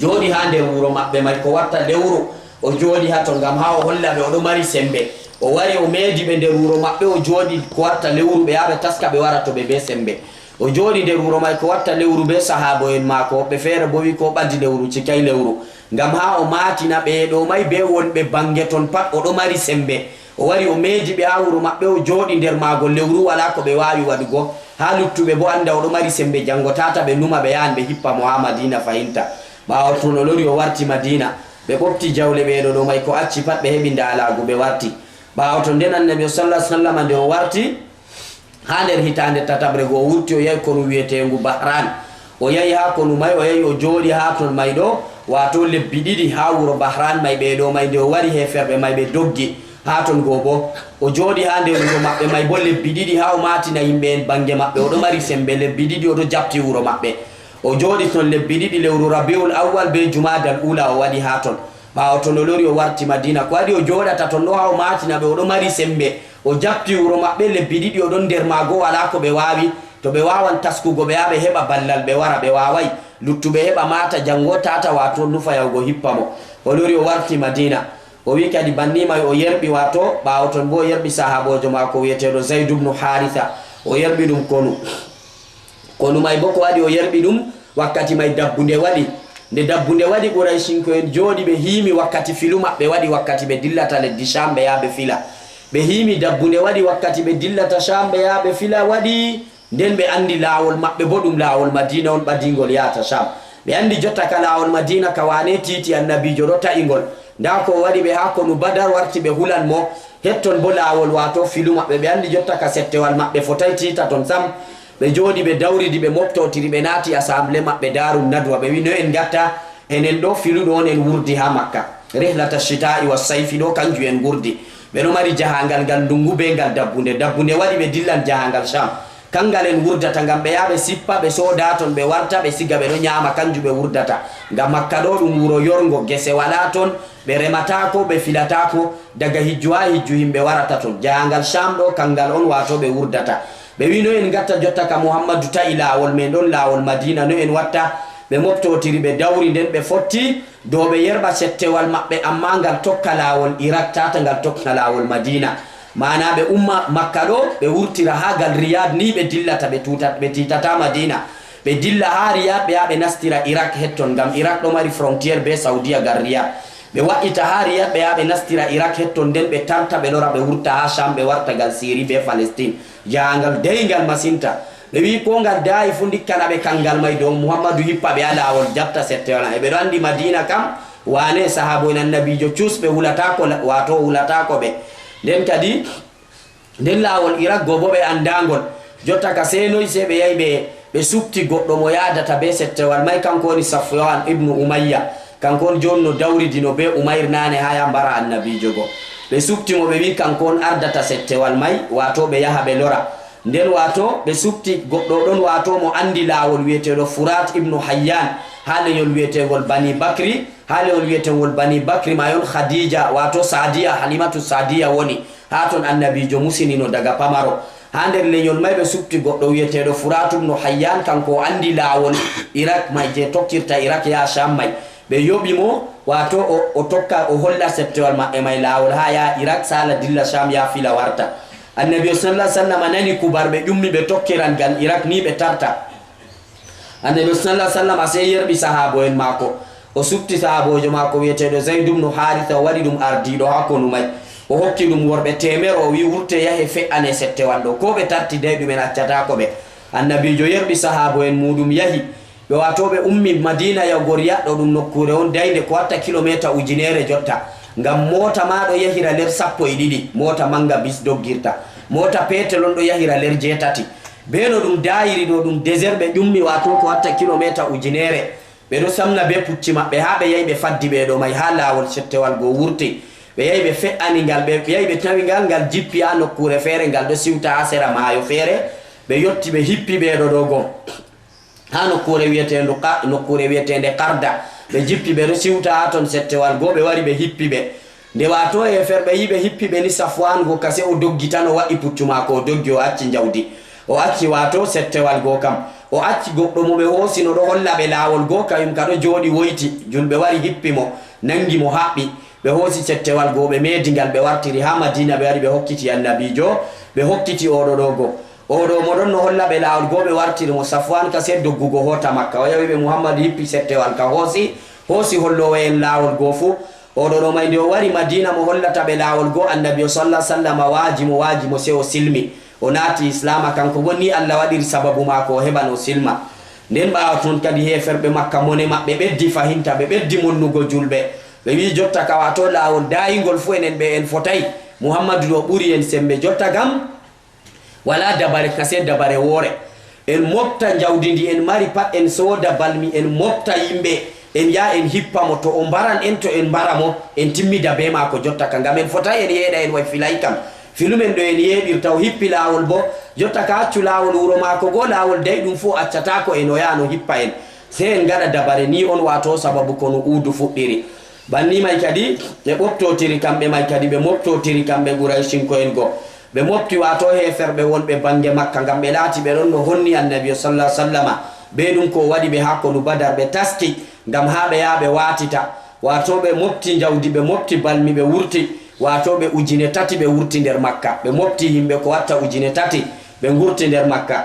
jooɗi haa nder wuro maɓɓe may, ko watta lewru, o jooɗi haa ton ngam haa o holla ɓe o ɗo mari semmbe. O wari o meedi ɓe nder wuro maɓɓe, o jooɗi ko watta lewru, ɓe yaha ɓe taska, ɓe wara to ɓe bee semmbe. O jooɗi nder wuro may ko watta lewru bee sahaabo'en maako, woɓɓe feere boo wi'i ko ɓadi lewru, cikaay lewru, ngam haa o maatina ɓe ɗo may bee wonɓe baŋge ton pat, o ɗo mari semmbe. O wari o meedi ɓe haa wuro maɓɓe, o jooɗi nder maagol lewru, walaa ko ɓe waawi waɗugo. Haa luttuɓe boo annda o ɗo mari semmbe, jaŋgo tata ɓe numa, ɓe yahan ɓe hippa mo haa Madiina fahinta. Ɓaawo ton o lori o warti Madiina, ɓe ɓofti jawle ɓe ɗo ɗo may ko acci pat, ɓe heɓi ndaalaagu, ɓe warti. Ɓaawo ton nden Annabi sallallahu alayhi wa sallam nde o warti, haa nder hitaande tataɓre go, o wurti o yahi konu wi'eteengu Bahran. O yahi haa konu may, o yahi o jooɗi haa ton may ɗo, waato lebbi ɗiɗi haa wuro Bahran may, ɓe ɗo may. Nde o wari, heeferɓe may ɓe doggi haa ton go boo. O jooɗi haa nder wuro maɓɓe may boo lebbi ɗiɗi haa o maatina yimɓe en baŋge maɓɓe. O ɗo mari semmbe, lebbi ɗiɗi o ɗo jaɓti wuro maɓɓe. O jooɗi ton lebbi ɗiɗi, lewru Rabiul Awwal bee Jumaadal Ula o waɗi haa ton. Ɓaawo ton o lori o warti Madiina. Ko waɗi o jooɗata ton ɗo haa o maatina ɓe, o ɗo mari semmbe. O jaɓti wuro maɓɓe lebbi ɗiɗi, o ɗon nder maago, walaa ko ɓe waawi. To ɓe waawan taskugo ɓe yaha ɓe heɓa ballal ɓe wara, ɓe waawaay. Luttuɓe heɓa maata jaŋgo tata, waato nufa yahugo hippa mo. O lori o warti Madiina. O wi'i kadi banni may o yerɓi, waato ɓaawo ton boo o yerɓi sahaaboojo maako wi'eteeɗo Zayd ibnu Haarisa. O yerɓi ɗum konu. Konu may boo ko waɗi o yerɓi ɗum, wakkati may dabbunde waɗi. Nde dabbunde waɗi, Quraysinko'en jooɗi, ɓe hiimi wakkati filu maɓɓe waɗi, wakkati ɓe dillata leddi Caam ɓe yaha ɓe fila. Ɓe hiimi dabbunde waɗi, wakkati ɓe dillata Caam ɓe yaha ɓe fila waɗi, nden ɓe anndi laawol maɓɓe boo ɗum laawol Madiina on ɓadiiŋgol yahata Caam. Ɓe anndi jotta ka laawol Madiina ka waane tiiti Annabiijo ɗo ta'i ngol. Ndaa ko o waɗi ɓe haa konu Badar, warti ɓe hulan mo. Hetton boo laawol, waato filu maɓɓe, ɓe anndi jotta ka settewal maɓɓe fotaay tiita ton sam. Ɓe jooɗi, ɓe dawridi, ɓe moftotiri, ɓe naati assemblée maɓɓe Daarun Nadwa, ɓe wi'i, "No en ngatta? Enen ɗo filuɗo on en wurdi haa Makka. Rihlata shitaa'i wa sayfi ɗo, kanjum en ngurdi. Ɓe ɗo mari jahaangal ngal nduŋgu bee ngal dabbunde. Dabbunde waɗi ɓe dillan jahaangal Caam. Kanngal en wurdata ngam ɓe yaha ɓe sippa, ɓe sooda ton, ɓe warta, ɓe siga, ɓe ɗo nyaama, kanjum ɓe wurdata. Ngam Makka ɗo ɗum wuro yorŋgo, gese walaa ton, ɓe remataako, ɓe filataako. Daga hijju haa hijju yimɓe warata ton. Jahaangal Caam ɗo, kanngal on, waato ɓe wurdata." Ɓe wi'i, "No en ngatta jotta ka Muhammadu ta'i laawol men ɗon, laawol Madiina, no en watta?" Ɓe moftotiri, ɓe dawri, nden ɓe fotti dow ɓe yerɓa settewal maɓɓe, ammaa ngal tokka laawol Irak, tata ngal tokka laawol Madiina. Maana ɓe umma Makka ɗo, ɓe wurtira haa gal Riyad ni ɓe dillata, ɓe tuutat-, ɓe tiitata Madiina. Ɓe dilla haa Riyad, ɓe yaha ɓe nastira Irak hetton, ngam Irak ɗo mari frontière bee Saudiya gal Riyad. Ɓe wa'ita haa Riyad, ɓe yaha ɓe nastira Irak hetton, nden ɓe tarta, ɓe lora, ɓe wurta haa Caam, ɓe warta gal Siri bee Palestine. Jahaangal dayngal masinta. Ɓe wi'i, "Koo ngal daayi fuu, ndikkana ɓe kanngal may dow Muhammadu hippa ɓe haa laawol, jaɓta settewal." E ɓe ɗo anndi Madiina kam, waane sahaabo'en Annabiijo cus, ɓe hulataako la-, waato hulataako ɓe. Nden kadi, nden laawol Irak go boo ɓe anndaa ngol. Jotta ka sey noy, sey ɓe yahi ɓe, ɓe suɓti goɗɗo mo yaadata bee settewal may, kanko woni Safwaan ibnu Umayya. Kanko on jooni no dawridino bee Umayr naane haa ya mbara Annabiijo go. Ɓe suɓti mo, ɓe wi'i kanko on ardata settewal may, waato ɓe yaha ɓe lora. Nden waato ɓe suɓti goɗɗo ɗon waato mo anndi laawol wi'eteeɗo Furat ibnu Hayyan, haa lenyol wi'eteengol Bani Bakri, haa lenyol wi'eteengol Bani Bakri maayon Khadija, waato Saadiya, Halimatu Saadiya woni. Haa ton Annabiijo musinino daga pamaro. Haa nder lenyol may ɓe suɓti goɗɗo wi'eteeɗo Furat ibnu Hayyan, kanko o anndi laawol Irak may, je tokkirta Irak yaha Sham may. Ɓe yoɓi mo, waato o, o tokka, o holla settewal maɓɓe may laawol haa yaha Irak, saala dilla Sham, yaha fila warta. Annabi sallallahu alaihi wasallam nani kubar ɓe ƴummi ɓe tokkiran gal Irak ni ɓe tarta. Annabi sallallahu alaihi wasallam sey yerɓi sahaabo'en maako. O suɓti sahaaboojo maako wi'eteeɗo Zayd ibn Haritha, o waɗi ɗum ardiiɗo haa konu may. O hokki ɗum worɓe teemere, o wi'i, "Wurte yahe fe'ane settewal ɗo. Ko ɓe tarti dayɗum en accataako ɓe." Annabiijo yerɓi sahaabo'en muuɗum yahi. Ɓe waato ɓe ummi Madina yahugo Riyad ɗo ɗum nokkuure on daynde ko watta kilomeeta ujineere jotta. Ngam moota maa ɗo yahira ler sappo e ɗiɗi, moota manga bis doggirta. Moota peetel on ɗo yahira ler jeetati. Bee no ɗum daayiri ɗo ɗum désert ɓe ƴummi waato ko watta kilomeeta ujineere. Ɓe ɗo samna bee pucci maɓɓe haa ɓe yahi ɓe faddi ɓe ɗo may haa laawol settewal go wurti. Ɓe yahi ɓe fe'ani ngal, ɓe yahi ɓe tawi ngal, ngal jippi haa nokkuure feere, ngal ɗo siwta haa sera maayo feere. Ɓe yotti ɓe hippi ɓe ɗo ɗo go. Haa nokkuure wi'eteendu Qa-, nokkuure wi'eteende Qarda. Ɓe jippi ɓe ɗo siwta haa ton settewal go, ɓe wari ɓe hippi ɓe. Nde waato heeferɓe yi'i ɓe hippi ɓe ni, Safwaan go kase o doggi tan, o waɗi puccu maako, o doggi, o acci njawdi. O acci waato settewal go kam. O acci goɗɗo mo ɓe hoosi no ɗo holla ɓe laawol go, kayum ka ɗo jooɗi woyti. Julɓe wari hippi mo, nangi mo haɓɓi. Ɓe hoosi settewal go, ɓe meedi ngal, ɓe wartiri haa Madina, ɓe wari ɓe hokkiti Annabiijo, ɓe hokkiti oo ɗo ɗo go. Oo ɗo mo ɗon no holla ɓe laawol go, ɓe wartiri mo. Safwaan kase doggugo hoota Makka. O yawi ɓe, Muhammadu hippi settewal ka hoosi, hoosi holloowo en laawol go fuu. Oo ɗo ɗo may nde o wari Madina mo hollata ɓe laawol go, Annabi o sallallahu alaihi wasallam waaji mo, waaji mo, sey o silmi. O naati Islaama, kanko boo ni Allah waɗiri sababu maako o heɓan o silma. Nden ɓaawo ton kadi heeferɓe Makka mone maɓɓe ɓeddi fahinta, ɓe ɓeddi monnugo julɓe. Ɓe wi'i jotta ka waato laawol daayingol fuu enen ɓe en fotay. Muhammadu ɗo ɓuri en sembe jotta kam. Walaa dabare kase dabare woore. En moɓta njawdi ndi en mari pat, en sooda balmi, en moɓta yimɓe, en yaha en hippa mo. To o mbaran en, to en mbara mo, en timmida bee maako jotta ka. Ngam en fotaay en yeeɗa en way filay kam. Filumen ɗo en yeeɗirta, o hippi laawol boo. Jotta ka accu laawol wuro maako go, laawol dayɗum fuu o accataako en, o yahan o hippa en. Sey en ngaɗa dabare ni on, waato sababu konu Uhudu fuɗɗiri. Banni may kadi ɓe ɓoftotiri kamɓe may kadi, ɓe moɓtotiri kamɓe Qurayshinko'en go. Ɓe moɓti waato heeferɓe wonɓe baŋnge Makka, ngam ɓe laati ɓe ɗon no honni Annabiijo sallallaahu alayhi wa sallama, bee ɗum ko o waɗi ɓe haa konu Badar, ɓe taski ngam haa ɓe yaha ɓe waatita. Waato ɓe moɓti njawdi, ɓe moɓti balmi, ɓe wurti. Waato ɓe ujine tati ɓe wurti nder Makka. Ɓe moɓti yimɓe ko watta ujine tati, ɓe ngurti nder Makka.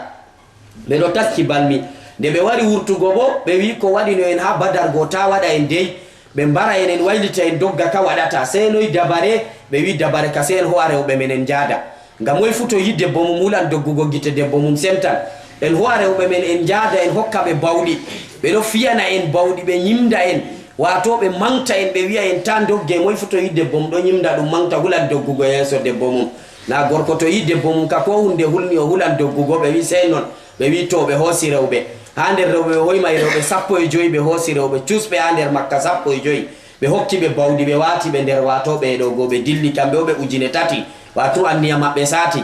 Ɓe ɗo taski balmi. Nde ɓe wari wurtugo boo, ɓe wi'i, "Ko waɗino en haa Badar go, taa waɗa en dey. Ɓe mbara en, en waylita en dogga, ka waɗata. Sey noy dabare?" Ɓe wi'i, "Dabare ka, sey en ho'a rewɓe men, en njaada. Ngam moy fuu to yi'i debbo mum, hulan doggugo, gite debbo mum semtan. En ho'a rewɓe men, en njaada, en hokka ɓe bawɗi. Ɓe ɗo fiyana en bawɗi, ɓe nyimda en. Waato ɓe maŋgta en, ɓe wi'a en, taa ndogge. Moy fuu to yi'i debbo mum ɗo nyimda, ɗum maŋgta, hulan doggugo yeeso debbo mum. Naa gorko to yi'i debbo mum ka koo huunde hulni, o hulan doggugo." Ɓe wi'i, "Sey non." Ɓe wi'i, "To." Ɓe hoosi rewɓe. Haa nder rewɓe ɓe ho'i may rewɓe sappo e jowi, ɓe hoosi rewɓe cusɓe haa nder Makka sappo e jowi. Ɓe hokki ɓe bawɗi, ɓe waati ɓe nder waato ɓe ɗo go, ɓe dilli kamɓe o ɓe ujine tati. Waato anniya maɓɓe saati.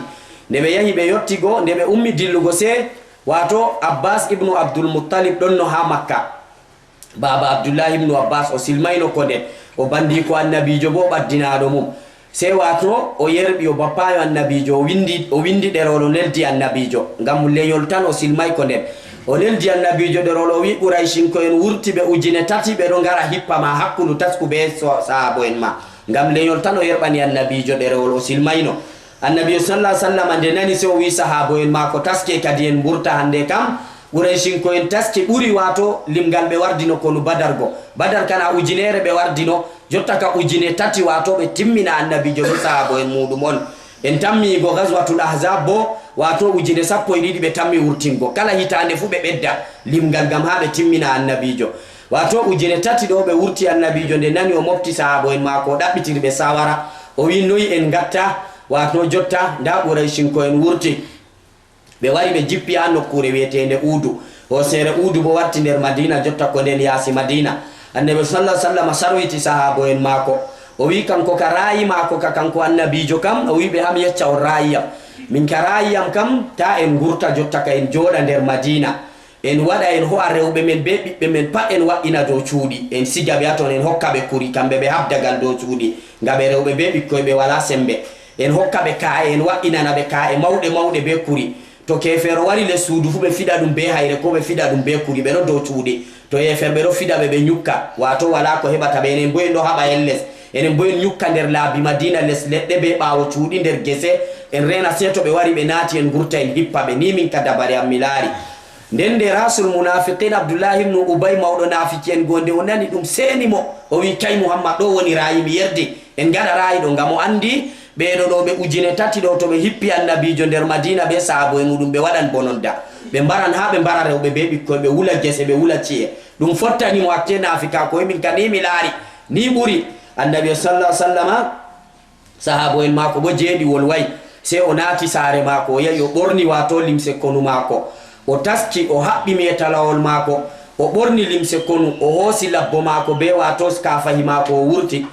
Nde ɓe yahi ɓe yotti go, nde ɓe ummi dillugo, sey waato Abbaas ibnu Abdul Muttalib ɗonno haa Makka. Baaba Abdullahi ibnu Abbas, o silmayno ko nden, o bandiiko Annabiijo boo, o ɓaddinaaɗo mum. Sey waato o yerɓi, o bappaayo Annabiijo, o winndi, o winndi ɗerewol, o neldi Annabiijo, ngam lenyol tan o silmay ko nden. O neldi Annabiijo ɗerewol, o wi'i, "Qurayshinko'en wurti ɓe ujine tati, ɓe ɗo ngara hippa ma, hakkundu tasku bee so-, sahaabo'en ma, ngam lenyol tan." O yerɓani Annabiijo ɗerewol, o silmayno. Annabiijo sallallaahu alayhi wa sallam nde nani, sey o wi'i sahaabo'en maako, "Taske kadi, en mburta hannde kam. Qurayshinko'en taski ɓuri waato limgal ɓe wardino konu Badar go. Badar kan a ujineere ɓe wardino, jotta ka ujine tati, waato ɓe timmina Annabiijo bee sahaabo'en muuɗum on. En tammi yi'go Gazwatul Ahzab boo, waato ujine sappo e ɗiɗi ɓe tammi wurtingo. Kala hitaande fuu ɓe ɓedda limgal ngam haa ɓe timmina Annabiijo." Waato ujine tati ɗo ɓe wurti Annabiijo, nde nani o mofti sahaabo'en maako, o ɗaɓɓitiri ɓe saawara, o wi'i, "Noy en ngatta?" Waato jotta, ndaa Qurayshinko'en wurti. Ɓe wari ɓe jippi haa nokkuure wi'eteende Uhudu. Hooseere Uhudu boo watti nder Madiina, jotta ko nden yaasi Madiina. Annabi sallallaahu alayhi wa sallam sarwiti sahaabo'en maako. O wi'i kanko ka raayi maako ka, kanko Annabiijo kam, o wi'i ɓe, "Haa mi yecca on raayi am." Min ka raayi am kam, ta en ngurta jotta ka, en jooɗa nder Madiina. En waɗa, en ho'a rewɓe men bee ɓiɓɓe men pat, en wa'ina dow cuuɗi. En siga ɓe haa ton, en hokka ɓe kuri, kamɓe ɓe haɓda gal dow cuuɗi. Ngam ɓe rewɓe bee ɓikkoy, ɓe walaa semmbe. En hokka ɓe kaa'e, en wa'inana ɓe kaa'e mawɗe mawɗe bee kuri. To keefeero wari les suudu fuu, ɓe fiɗa ɗum bee hayre, koo ɓe fiɗa ɗum bee kuri, ɓe ɗo dow cuuɗi. To heeferɓe ɗo fiɗa ɓe, ɓe nyukka, waato walaa ko heɓata ɓe. Enen boo en ɗo haɓa en les. Enen boo en nyukka nder laabi Madiina, les leɗɗe bee ɓaawo cuuɗi, nder gese. En reena, sey to ɓe wari, ɓe naati, en ngurta, en hippa ɓe. Nii min ka dabare am mi laari. Nden nde Ra'sul Munaafiqiin Abdullahi ibnu Ubay, mawɗo naafiki'en go, nde o nani ɗum, seeni mo. O wi'i, "Kay Muhammad, ɗo woni raayi, mi yerdi." En ngaɗa raayi ɗo, ngam o anndi ɓee ɗo, ɗo ɓe ujine tati ɗo, to ɓe hippi Annabiijo nder Madiina bee sahaabo'en muuɗum, ɓe waɗan bononda. Ɓe mbaran haa ɓe mbara rewɓe bee ɓikkoy, ɓe wula gese, ɓe wula ci'e. Ɗum fottani mo hakke naafikaaku, o wi'i, "Min ka nii mi laari, nii ɓuri." Annabi sallallahu alaihi wasallama, sahaabo'en maako boo jeeɗi wolwaay. Sey o naati saare maako, o yahi, o ɓorni, waato, limse konu maako. O taski, o haɓɓi meetalawol maako, o ɓorni limse konu, o hoosi labbo maako bee, waato, kaafahi maako, o wurti.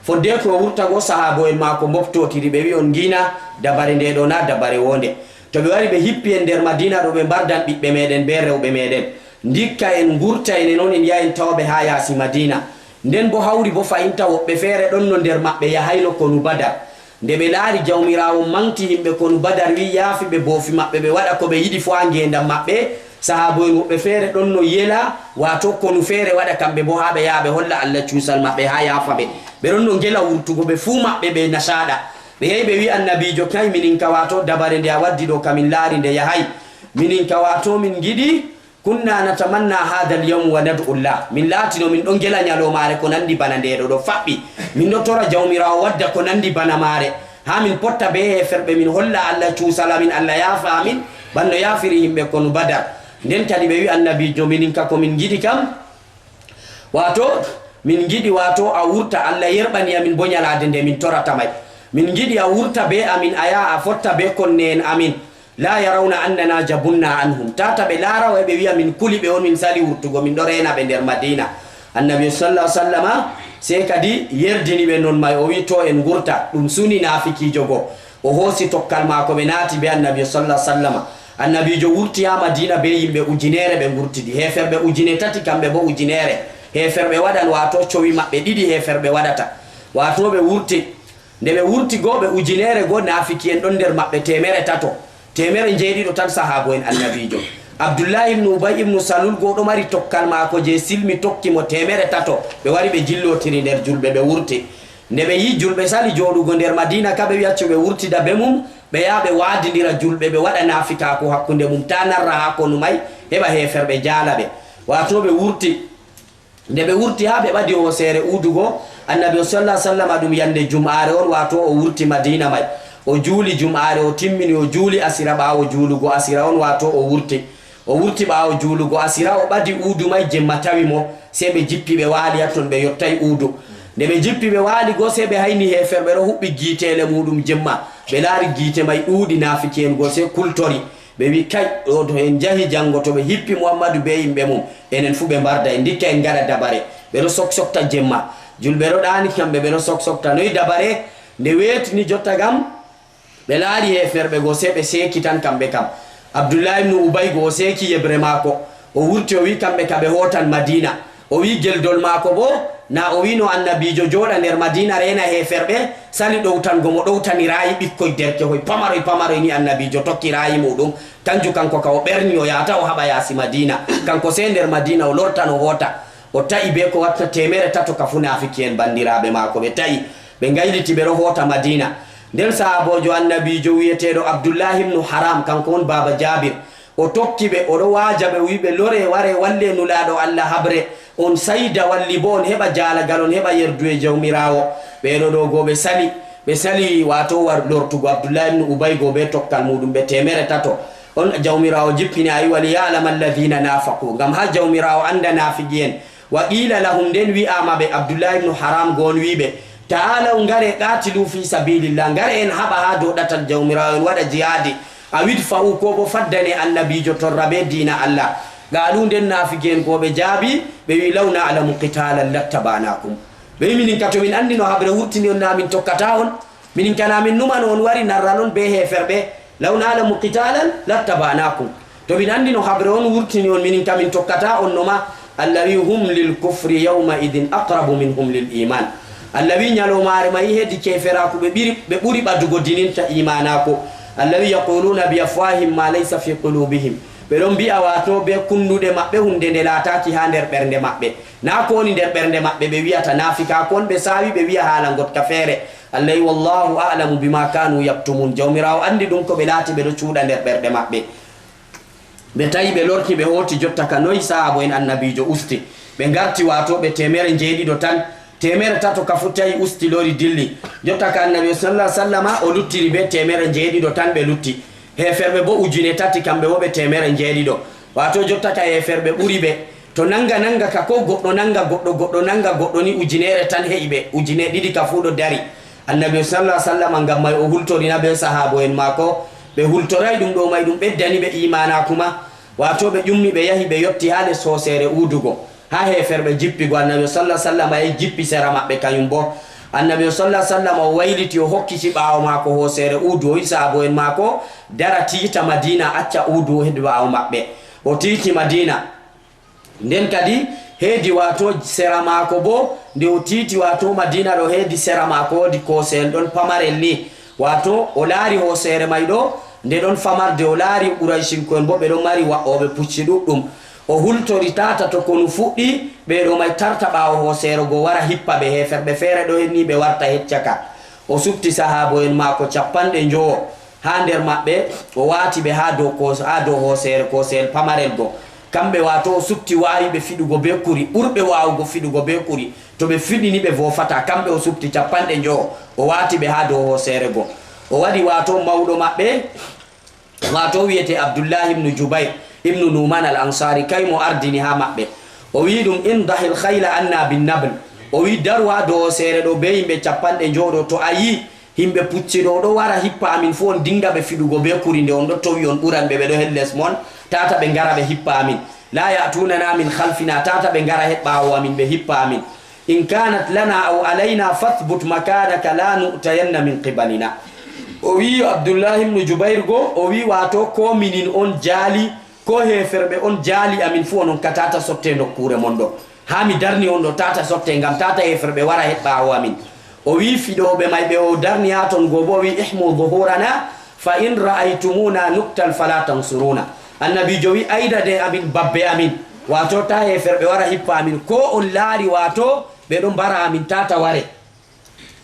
Foddeeko o wurta go, sahaabo'en maako mboftotiri, ɓe wi'i, "On ngi'na dabare nde ɗo, naa dabare woonde. To ɓe wari ɓe hippi en nder Madiina ɗo, ɓe mbardan ɓiɓɓe meeɗen bee rewɓe meeɗen. Ndikka en ngurta enen on, en yaha en tawa ɓe haa yaasi Madiina." Nden boo hawri boo fahinta, woɓɓe feere ɗonno nder maɓɓe yahayno konu Badar. Nde ɓe laari Jawmiraawo maŋgti yimɓe konu Badar, wi'i yaafi ɓe boofi maɓɓe, ɓe waɗa ko ɓe yiɗi fuu haa ngeendam maɓɓe, sahaabo'en woɓɓe feere ɗonno yela, waato konu feere waɗa kamɓe boo, haa ɓe yaha ɓe holla Allah cuusal maɓɓe, haa yaafa ɓe. Ɓe ɗonno ngela wurtugo, ɓe fuu maɓɓe ɓe nasaaɗa. Ɓe yahi ɓe wi'i Annabiijo, "Kay, minin ka, waato, dabare nde a waddi ɗo ka, min laari nde yahay. Minin ka, waato, min ngiɗi, kunna natamanna haadal yawm wa nad'u Allah. Min laatino min ɗon ngela nyaloomaare ko nanndi bana nde ɗo, ɗo faɓɓi. Min ɗo tora Jawmiraawo wadda ko nanndi bana maare, haa min potta bee heeferɓe, min holla Allah cuusal amin, Allah yaafa amin, bana no yaafiri yimɓe konu Badar." Nden kadi ɓe wi'i Annabiijo, "Minin ka, ko min ngiɗi kam, waato, min ngiɗi, waato, a wurta, Allah yerɓani amin boo nyalaade nde min torata may. Min ngiɗi a wurta bee amin, a yaha a fotta bee konne'en amin. La yarawna annana jabunna anhum. Tata ɓe laara wa ɓe wi'a min kuli ɓe on, min sali wurtugo, min ɗo reena ɓe nder Madiina." Annabi sallallahu alaihi wasallama sey kadi yerdini ɓe non may, o wi'i, "To en ngurta." Ɗum suni naafikiijo go. O hoosi tokkal maako, ɓe naati bee Annabi sallallahu alaihi wasallama. Annabiijo wurti haa Madiina bee yimɓe ujineere, ɓe ngurtidi. Heeferɓe ujine tati, kamɓe boo ujineere. Heeferɓe waɗan, waato, cowi maɓɓe ɗiɗi heeferɓe waɗata. Waato ɓe wurti. Nde ɓe wurti go, ɓe ujineere go, naafiki'en ɗon nder maɓɓe teemere tato. Teemere njeeɗiɗo tan sahaabo'en Annabiijo. Abdullahi ibnu Ubay ibnu Salul go ɗo mari tokkal maako jey silmi, tokki mo teemere tato. Ɓe wari ɓe jillotiri nder julɓe, ɓe wurti. Nde ɓe yi'i julɓe sali jooɗugo nder Madiina ka, ɓe wi'i accu ɓe wurtida bee mum, ɓe yaha ɓe waadindira julɓe, ɓe waɗa naafikaaku hakkunde mum, taa narra haa konu may, heɓa heeferɓe jaala ɓe. Waato ɓe wurti. Nde ɓe wurti haa ɓe ɓadi hooseere Uhudu go, Annabi sallallahu alaihi wasallama, ɗum yande jum'aare on, waato o wurti Madiina may. O juuli jum'aare, o timmini, o juuli asira. Ɓaawo juulugo asira on, waato o wurti. O wurti ɓaawo juulugo asira, o ɓadi Uhudu may, jemma tawi mo, sey ɓe jippi ɓe waali haa ton, ɓe yottay Uhudu. Nde ɓe jippi ɓe waali go, sey ɓe hayni heeferɓe ɗo huɓɓi giiteele muuɗum jemma. Ɓe laari giite may ɗuuɗi, naafiki'en go sey kultori. Ɓe wi'i, "Kay, ɗo to en njahi janngo, to ɓe hippi Muhammadu bee yimɓe mum, enen fuu ɓe mbarda en, ndikka en ngaɗa dabare." Ɓe ɗo soksokta jemma. Julɓe ɗo ɗaani kamɓe, ɓe ɗo soksokta. Noy dabare? Nde weeti ni jotta kam, ɓe laari heeferɓe go, sey ɓe seeki tan kamɓe kam. Abdullahi ibnu Ubay go, o seeki yeɓre maako. O wurti, o wi'i kamɓe ka ɓe hootan Madiina. O wi'i geldol maako boo, na o wi'no Annabiijo jooɗa nder Madiina reena heeferɓe, sali ɗowtango mo, ɗowtani raayi ɓikkoy derkehoy pamaroy pamaroy ni, Annabiijo tokki raayi muuɗum. Kanjum kanko ka o ɓerni, o yahata o haɓa yaasi Madiina. Kanko sey nder Madiina o lortan o hoota. O ta'i bee ko watta teemere tato ka fuu naafiki'en banndiraaɓe maako ɓe ta'i. Ɓe ngayliti ɓe ɗo hoota Madiina. Nden sahaaboojo Annabiijo wi'eteeɗo Abdullahi ibnu Haram, kanko on baaba Jaabir. O tokki ɓe, o ɗo waaja ɓe, o wi'i ɓe, "Lore, ware, walle Nulaaɗo Allah haɓre, on sayda, walli boo on heɓa jaalagal, on heɓa yerduye Jawmiraawo." Ɓee ɗo ɗo go ɓe sali, ɓe sali, waato war lortugo Abdullahi ibnu Ubay go bee tokkal muuɗum ɓe teemere tato. On Jawmiraawo jippini, ayi, "Waliya'lama alladhina nafaqu", ngam haa Jawmiraawo annda naafiqi'en. "Wa qila lahum", nden wi'aama ɓe, Abdullahi ibnu Haram go on wi'i ɓe, "Ta'alaw, ngare, qatilu fi sabilillah, ngare en haɓa haa dow ɗatal Jawmiraawo, en waɗa jihaadi. Aw idfa'u, koo boo faddane Annabiijo torra bee diina Allah." Qaalu, nden naafiki'en go ɓe jaabi, ɓe wi'i, "Law na'lamu qitalan lattaba'nakum." Ɓe wi'i, "Minin ka, to min anndino haɓre wurtini on, na min tokkata on. Minin ka, na min numano on wari narran on bee heeferɓe." Law na'lamu qitalan lattaba'nakum. To min anndi no haɓre on wurtini on, minin ka min tokkata on no ma. Allawi hum lil kufri yawma idin aqrabu minhum lil iman. Allawi ñaloomaare mayi hedi keeferaaku ɓe ɓiri, ɓe ɓuri ɓadugo dininta imaanaaku. Allawi yaquluna bi afwahim ma laysa fi qulubihim. Ɓe ɗon mbi'a waato be kunnduɗe maɓɓe hunnde nde laataaki haa nder ɓernde maɓɓe. Naa ko woni nder ɓernde maɓɓe ɓe wi'ata, naafikaaku on ɓe saawi ɓe wi'a haala ngotka feere. Allawi wallahu a'lamu bima kanu yaktumun. Jawmiraawo anndi ɗum ko ɓe laati ɓe ɗo cuuɗa nder ɓerɗe maɓɓe. Ɓe tawi ɓe lorti ɓe hooti jotta ka noy sahaabo en annabiijo usti. Ɓe ngarti waato ɓe teemere njeeɗiɗo tan. Teemere tato ka fu tawi usti lori dilli. Jotta ka annabi sallallahu alaihi wasallama o luttiri be teemere njeeɗiɗo tan ɓe lutti. Heeferɓe bo ujune tati kamɓe wo ɓe teemere njeeɗiɗo. Waato jotta ka heeferɓe ɓuri ɓe. To nanga nanga ka ko goɗɗo nanga goɗɗo goɗɗo nanga goɗɗo ni ujunere tan he'i ɓe. Ujune ɗiɗi ka fu ɗo dari. Annabi sallallahu alaihi wasallama ngam may o hultorina be sahaabo en maako. Ɓe hultoray ɗum ɗo may ɗum ɓeddani ɓe imaanaaku ma. Waato ɓe ƴummi ɓe yahi ɓe yotti haa les hooseere uudugo. Haa heeferɓe jippigo annabi sallallahu alaihi wasallama yahi jippi sera maɓɓe kayum bo. Annabi sallallahu alaihi wasallama o wayliti o hokkiti ɓaawo maako hooseere uudu o wi'i sahaabo en maako dara tiita Madiina acca uudu hedi ɓaawo maɓɓe. O tiiti Madiina. Nden kadi heedi waato sera maako bo, nde o tiiti waato Madiina ɗo heedi sera maako woodi kooseyel ɗon pamarel ni. Waato o laari hooseere may ɗo, nde ɗon famarde o laari Quraysinko'en bo ɓe ɗon mari wa'ooɓe pucci ɗuɗɗum. O hultori tata to konu fuɗɗi, ɓe ɗo may tarta ɓaawo hooseere go wara hippa ɓe, heeferɓe feere ɗo hen ni ɓe warta heccaka. O suɓti sahaabo'en maako cappanɗe njowo. Haa nder maɓɓe, o waati ɓe haa dow koos-, haa dow hooseere, kooseyel pamarel go. Kamɓe, waato o suɓti waawuɓe fiɗugo bee kuri, ɓurɓe waawugo fiɗugo bee kuri. To ɓe fiɗi ni ɓe voofataa. Kamɓe o suɓti cappanɗe njowo, o waati ɓe haa dow hooseere go. O waɗi waato mawɗo maɓɓe, waato wi'etee Abdullahi ibnu Jubayr ibnu Nu'man al-Ansari, kay mo ardini haa maɓɓe. O wi'i ɗum, "Indahil khayla anna bin nabl." O wi'i, "Daru haa dow hooseere ɗo bee yimɓe cappanɗe njowo ɗo, to a yi'i yimɓe pucci ɗo, ɗo wara hippa amin fu, on dinga ɓe fiɗugo bee kuri nde on ɗo towi, on ɓuran ɓe, ɓe ɗo her les mon, tata ɓe ngara ɓe hippa amin. La ya'tunana min khalfina, tata ɓe ngara her ɓaawo amin, ɓe hippa amin. In kanat lana aw alayna fathbut makanaka la nu'tayanna min qibalina." O wi'i yo Abdullahi ibnu Jubayr go, o wi'i, "Waato ko minin on jaali, ko heeferɓe on jaali amin fu, onon ka tata sotte nokkuure mon ɗo. Haa mi darni on ɗo, tata sotte, ngam tata heeferɓe wara her ɓaawo amin." O wi'i fiɗooɓe may ɓe o darni haa ton go bo, o wi'i, "Ihmu zuhurana, fa in ra'aytumuna nuqtal fala tansuruna." Annabiijo wi'i, "Ayda de amin, babbe amin." Waato ta heeferɓe wara hippa amin. Ko on laari waato ɓe ɗon mbara amin, tata ware.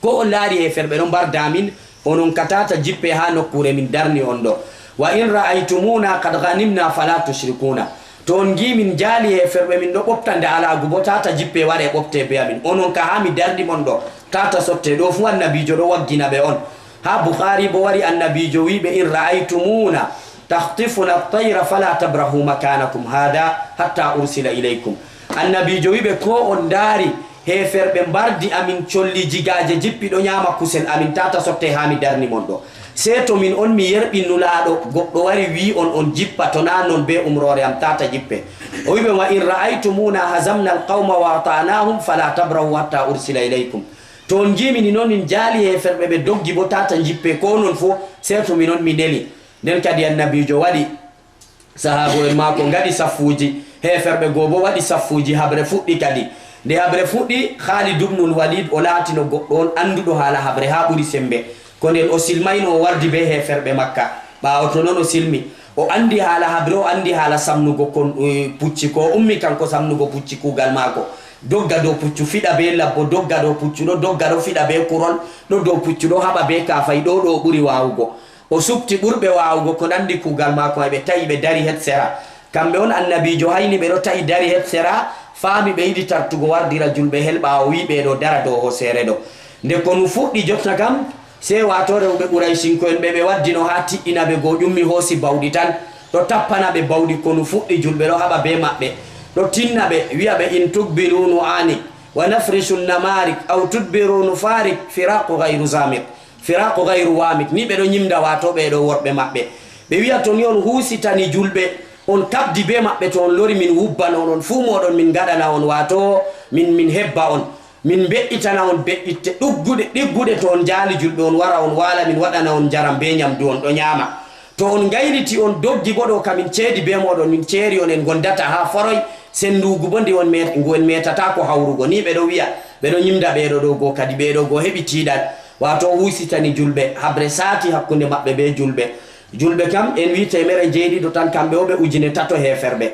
Ko on laari heeferɓe ɗon mbarda amin, onon ka tata jippe haa nokkuure min darni on ɗo. "Wa in ra'aytumuna qad ghanimna fala tushrikuna." To on ngi min jaali heeferɓe min ɗo ɓofta ndaalaagu bo, tata jippe ware ɓofte be amin. Onon ka haa mi darni mon ɗo, tata sotte ɗo fu annabiijo ɗo waggina ɓe on. Haa Bukhari bo wari annabiijo wi'i ɓe, "In ra'aytumuna takhtifuna at-tayra fala tabrahu makanakum hadha hatta ursila ilaykum." Annabiijo wi'i ɓe, "Ko on ndaari heeferɓe mbardi amin colli jigaaje jippi ɗo nyaama kusel amin, tata sotte haa mi darni mon ɗo. Sey to min on mi yerɓi nulaaɗo, goɗɗo wari wi'i on on jippa, to naa non be umroore am tata jippe." O wi'i ɓe, "Wa in ra'aytumuna hazamna al-qawma wa ata'nahum fala tabrahu hatta ursila ilaykum." To on ngi minin on min jaali heeferɓe ɓe doggi bo tata jippe ko non fo, sey to min on mi neli. Nden kadi annabiijo waɗi. Sahaabo'en maako ngaɗi saffuuji, heeferɓe goo boo waɗi saffuuji, haɓre fuɗɗi kadi. Nde haɓre fuɗɗi, Khaalid ibnul Waliid o laatino goɗɗo on annduɗo haala haɓre haa ɓuri semmbe. Ko nden o silmayno o wardi bee heeferɓe Makka. Ɓaawo to non o silmi. O anndi haala haɓre, o anndi haala samnugo kon, eh, pucci. Ko o ummi kanko samnugo pucci kuugal maako. Dogga dow puccu, fiɗa bee labbo, dogga dow puccu ɗo, dogga ɗo, fiɗa bee kurol, ɗo dow puccu ɗo, haɓa bee kaafahi, ɗo ɗo o ɓuri waawugo. O suɓti ɓurɓe waawugo ko nanndi kuugal maako may, ɓe ta'i ɓe dari het sera. Kamɓe on annabiijo hayni ɓe ɗo ta'i dari het sera, faami ɓe yiɗi tartugo wardira julɓe hel ɓaawo wi'i ɓe ɗo dara dow hooseere ɗo. Nde konu fuɗɗi jotta kam, sey waato rewɓe Quraysinko'en ɓe ɓe waddino haa tiɗɗina ɓe go ƴummi hoosi bawɗi tan, ɗo tappana ɓe bawɗi konu fuɗɗi julɓe ɗo haɓa bee maɓɓe. Ɗo tinna ɓe, wi'a ɓe, "In tuqbilu nu'anik, wa nafrishu namarik, aw tudbiru nufarik, firaqu ghayru zamik." Firaqu ghayru wamik, ni ɓe ɗo nyimda waato ɓe ɗo worɓe maɓɓe. Ɓe wi'a to ni on huusitani julɓe, on kaɓdi bee maɓɓe to on lori min wubban on, on fuu mooɗon min ngaɗana on waato min, min hebba on. Min mbe'itana on be'itte ɗugguɗe, ɗigguɗe to on njaali julɓe on wara on waala min waɗana on njaram bee nyamdu on ɗo nyaama. To on ngayliti, on doggi bo ɗo, ka min ceedi bee mooɗon, min ceeri on, en ngondataa haa foroy, sennduugu bo ndi on met-, ngu en meetataa ko hawrugo. Nii ɓe ɗo wi'a, ɓe ɗo nyimnda ɓee ɗo ɗo go kadi, ɓee ɗo go heɓi tiiɗal. Waato o husitani julɓe, haɓre saati hakkunde maɓɓe bee julɓe. Julɓe kam, en wi'i teemere njeeɗiɗo tan, kamɓe o ɓe ujine tato heeferɓe.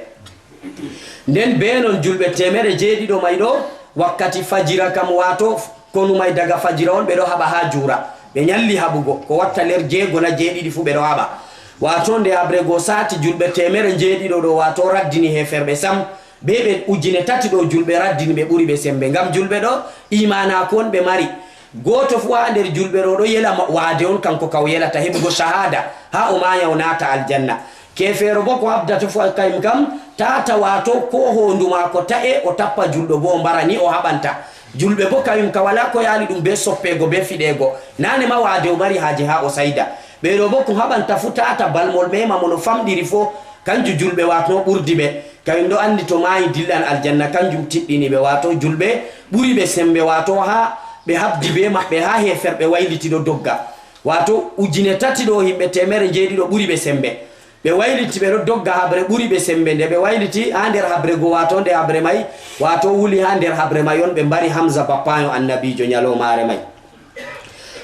Nden bee non julɓe teemere jeeɗiɗo may ɗo, wakkati fajira kam, waato konu may daga fajira on, ɓe ɗo haɓa haa juura. Ɓe nyalli haɓugo, ko watta nder jeego na jeeɗiɗi fuu ɓe ɗo haɓa. Waato nde haɓre go saati, julɓe teemere jeeɗiɗo ɗo, waato raddini heeferɓe sam, bee ɓe ujine tati ɗo, julɓe raddini ɓe, ɓuri ɓe semmbe. Ngam julɓe ɗo, iimaanaaku on ɓe mari. Gooto fuu haa nder julɓe ɗo, ɗo yela ma-, waade on, kanko ka o yelata heɓugo cahaada, haa o maaya o naata aljanna. Keefeero boo ko haɓdata fuu kayum kam, taata waato koo hoondu maako ta'e, o tappa julɗo boo o mbara, ni o haɓanta. Julɓe boo kayum ka walaa ko yaali ɗum bee soppeego bee fiɗeego. Naane ma waade o mari haaje haa o sayda. Ɓee ɗo boo ko haɓanta fuu taata balmol meema mo no famɗiri fuu, kanjum julɓe waato ɓurdi ɓe. Kayum ɗo anndi to maayi dillan aljanna, kanjum tiɗɗini ɓe. Waato julɓe ɓuri ɓe semmbe, waato haa ɓe haɓdi bee maɓɓe, haa heeferɓe wayliti ɗo dogga. Waato ujine tati ɗo, yimɓe teemere njeeɗiɗo ɓuri ɓe semmbe. Ɓe wayliti, ɓe ɗo dogga haɓre, ɓuri ɓe semmbe. Nde ɓe wayliti haa nder haɓre go, waato nde haɓre may, waato wuli haa nder haɓre may on, ɓe mbari Hamza, bappaayo Annabiijo, nyaloomaare may.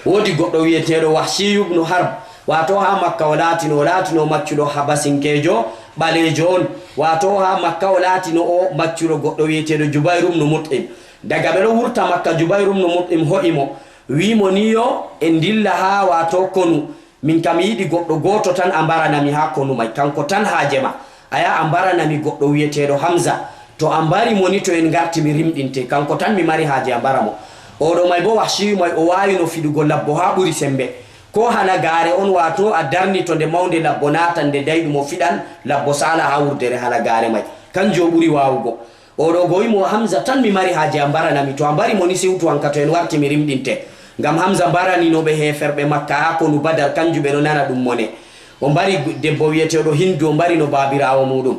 Woodi goɗɗo wi'eteeɗo Wahshiyu ibnu Harb, waato haa Makka o laatino, o laatino maccuɗo Habasinkeejo ɓaleejo on. Waato haa Makka o laatino o maccuɗo goɗɗo wi'eteeɗo Jubayru ibnu Mut'im. Daga ɓe ɗo wurta Makka, Jubayru ibnu Mut'im ho'i mo, wi'i mo, ni yo en ndilla haa waato konu. Min kam, mi yiɗi goɗɗo gooto tan a mbarana mi haa konu may, kanko tan haaje ma. A yaha a mbarana mi goɗɗo wi'eteeɗo Hamza. To a mbari mo ni, to en ngarti mi rimɗinte. Kanko tan mi mari haaje a mbara mo. Oo ɗo may boo, Wahshiyu may, o waawino fiɗugo labbo haa ɓuri semmbe. Koo halagaare on, waato a darnito nde mawnde, labbo naatan nde dayɗum, o fiɗan, labbo saala haa wurdere halagaare may. Kanjum o ɓuri waawugo. Oo ɗo go wi'i mo, Hamza tan mi mari haaje a mbarana mi. To a mbari mo ni, siwtu, an ka to en warti mi rimɗinte. Ngam Hamza mbaraninooɓe heeferɓe Makka haa konu Badar, kanjum ɓe ɗo nana ɗum mone. O mbari debbo wi'eteeɗo Hindu, o mbarino baabiraawo muuɗum.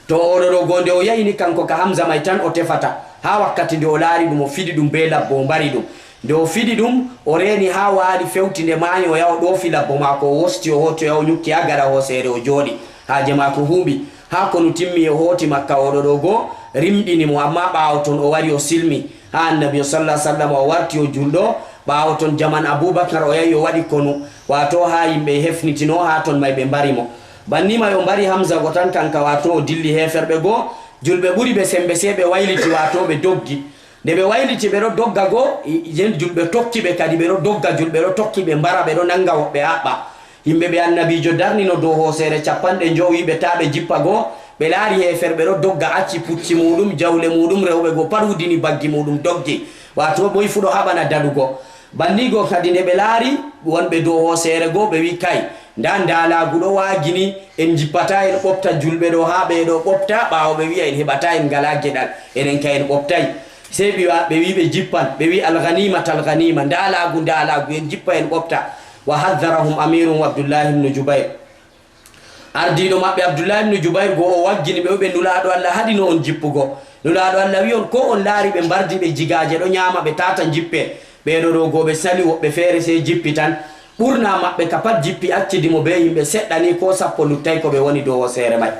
To oo ɗo ɗo go, nde o yahi ni, kanko ka Hamza may tan o tefata. Haa wakkati nde o laari ɗum, o fiɗi ɗum bee labbo, o mbari ɗum. Nde o fiɗi ɗum, o reeni haa waali, fewti nde maayi, o yahi o ɗoofi labbo maako, o wosti, o hooti, o yahi o nyukki haa gaɗa hooseere, o jooɗi. Haaje maako huuɓi. Haa konu timmi, o hooti Makka, oo ɗo ɗo go rimɗini mo, ammaa ɓaawo ton o wari o silmi haa Annabi sallallahu alaihi wasallam, o warti o julɗo. Ɓaawo ton, jaman Abubakar, o yahi o waɗi konu, waato haa yimɓe hefnitino, haa ton may ɓe mbari mo. Banni may o mbari Hamza go tan kanka, waato o dilli heeferɓe go, julɓe ɓuri ɓe semmbe, sey ɓe wayliti, waato ɓe doggi. Nde ɓe wayliti, ɓe ɗo dogga go, i-, yen julɓe tokki ɓe kadi, ɓe ɗo dogga, julɓe ɗo tokki ɓe mbara, ɓe ɗo nannga woɓɓe haɓɓa. Yimɓe ɓe Annabiijo darnino dow hooseere cappanɗe njowo, wi'i ɓe taa ɓe jippa go, ɓe laari heeferɓe ɗo dogga, acci pucci muuɗum, jawle muuɗum, rewɓe go pat wudini baggi muuɗum, doggi. Waato moy fuu ɗo haɓana daɗugo. Banni go kadi, nde ɓe laari wonɓe dow hooseere go, ɓe wi'i, kay, ndaa ndaalaagu ɗo waagini, en njippataa en ɓofta julɓe ɗo haa ɓee ɗo ɓofta, ɓaawo ɓe wi'a en heɓataa, en ngalaa geɗal, enen kay en ɓoftay. Sey ɓe wa-, ɓe wi'i ɓe jippan, ɓe wi'i, al-ghaniimata, al-ghaniima, ndaalaagu, ndaalaagu, en jippa en ɓofta. Wa haddarahum amiiruhum Abdullahi ibnu Jubayr. Ardiiɗo maɓɓe Abdullahi ibnu Jubayr go o waggini ɓe, o ɓe, Nulaaɗo Allah haɗino on jippugo. Nulaaɗo Allah wi'i on, koo on laari ɓe mbardi ɓe jigaaje ɗo nyaama, ɓe taata njippe. Ɓee ɗo ɗo go ɓe sali, woɓɓe feere sey jippi tan. Ɓurna maɓɓe ka pat jippi, accidi mo bee yimɓe seɗɗa ni, koo sappo luttay ko ɓe woni dow hooseere may.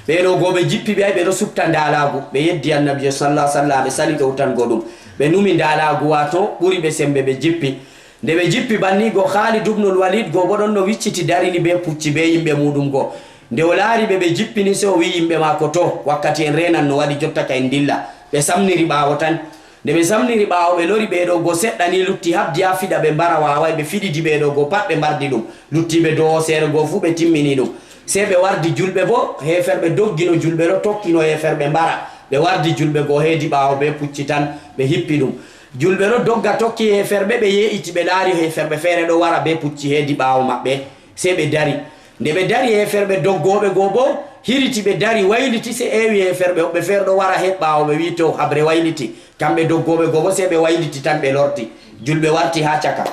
Ɓee ɗo go ɓe jippi, ɓe ay ɓe ɗo sutta ndaalaagu. Ɓe yeddi Annabiijo sallallahu alaihi wasallam, ɓe sali ɗowtango ɗum. Ɓe numi ndaalaagu, waato ɓuri ɓe semmbe, ɓe jippi. Nde ɓe jippi banni go, Khalid ibnul Walid go bo ɗon no wicciti darini bee pucci bee yimɓe muuɗum go. Nde o laari ɓe, ɓe jippi ni, sey o wi'i yimɓe maako, to, wakkati en reenan no waɗi, jotta ka en ndilla. Ɓe samniri ɓaawo tan. Nde ɓe samniri ɓaawo, ɓe lori ɓee ɗo go seɗɗa ni lutti, haɓdi haa fiɗa ɓe mbara, waaway, ɓe fiɗidi ɓee ɗo go pat, ɓe mbardi ɗum. Luttiiɓe dow hooseere go fuu ɓe timmini ɗum. Sey ɓe wardi julɓe bo, heeferɓe doggino julɓe ɗo, tokkino heeferɓe mbara. Ɓe wardi julɓe go heedi ɓaawo bee pucci tan, ɓe hippi ɗum. Julɓe ɗo dogga tokki heeferɓe, ɓe yee'iti, ɓe laari heeferɓe feere ɗo wara bee pucci heedi ɓaawo maɓɓe. Sey ɓe dari. Nde ɓe dari, heeferɓe doggooɓe go bo hiriti, ɓe dari, wayliti, sey eewi heeferɓe woɓɓe feere ɗo wara heɓ ɓaawo, ɓe wi'i, to, haɓre wayliti. Kamɓe doggooɓe go bo, sey ɓe wayliti tan, ɓe lorti. Julɓe warti haa caka.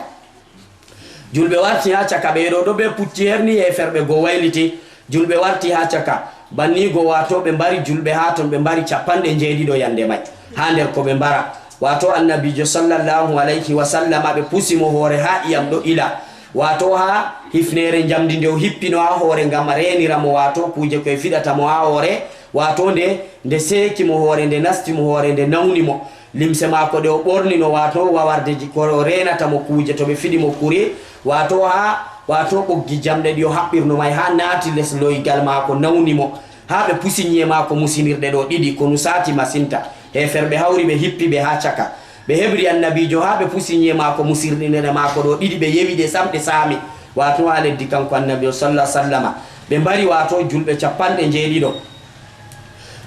Julɓe warti haa caka, ɓee ɗo ɗo bee pucci herni, heeferɓe go wayliti. Julɓe warti haa caka. Banni go, waato ɓe mbari julɓe haa ton, ɓe mbari cappanɗe njeeɗiɗo yande may haa nder ko ɓe mbara. Waato Annabiijo sallallahu alayhi wa sallama, ɓe pusi mo hoore haa ƴiyam ɗo ila. Waato haa hifneere njamndi nde o hippino haa hoore ngam reenira mo, waato kuuje koy fiɗata mo haa hoore, waato nde, nde seeki mo hoore, nde nasti mo hoore, nde nawni mo. Limse maako ɗe o ɓornino, waato wawardeeji ko o reenata mo kuuje to ɓe fiɗi mo kuri, waato haa, waato ɓoggi jamɗe ɗi o haɓɓirno may haa naati les loygal maako nawni mo. Haa ɓe pusi nyi'e maako musinirɗe ɗo ɗiɗi, konu saati masinta. Heeferɓe hawri ɓe hippi ɓe haa caka. Ɓe heɓri Annabiijo haa ɓe pusi nyi'e maako musirɗinere maako ɗo ɗiɗi, ɓe yewi ɗe sam, ɗe saami. Waato haa leddi kanko Annabi on salla sallama. Ɓe mbari waato julɓe cappanɗe njeeɗiɗo.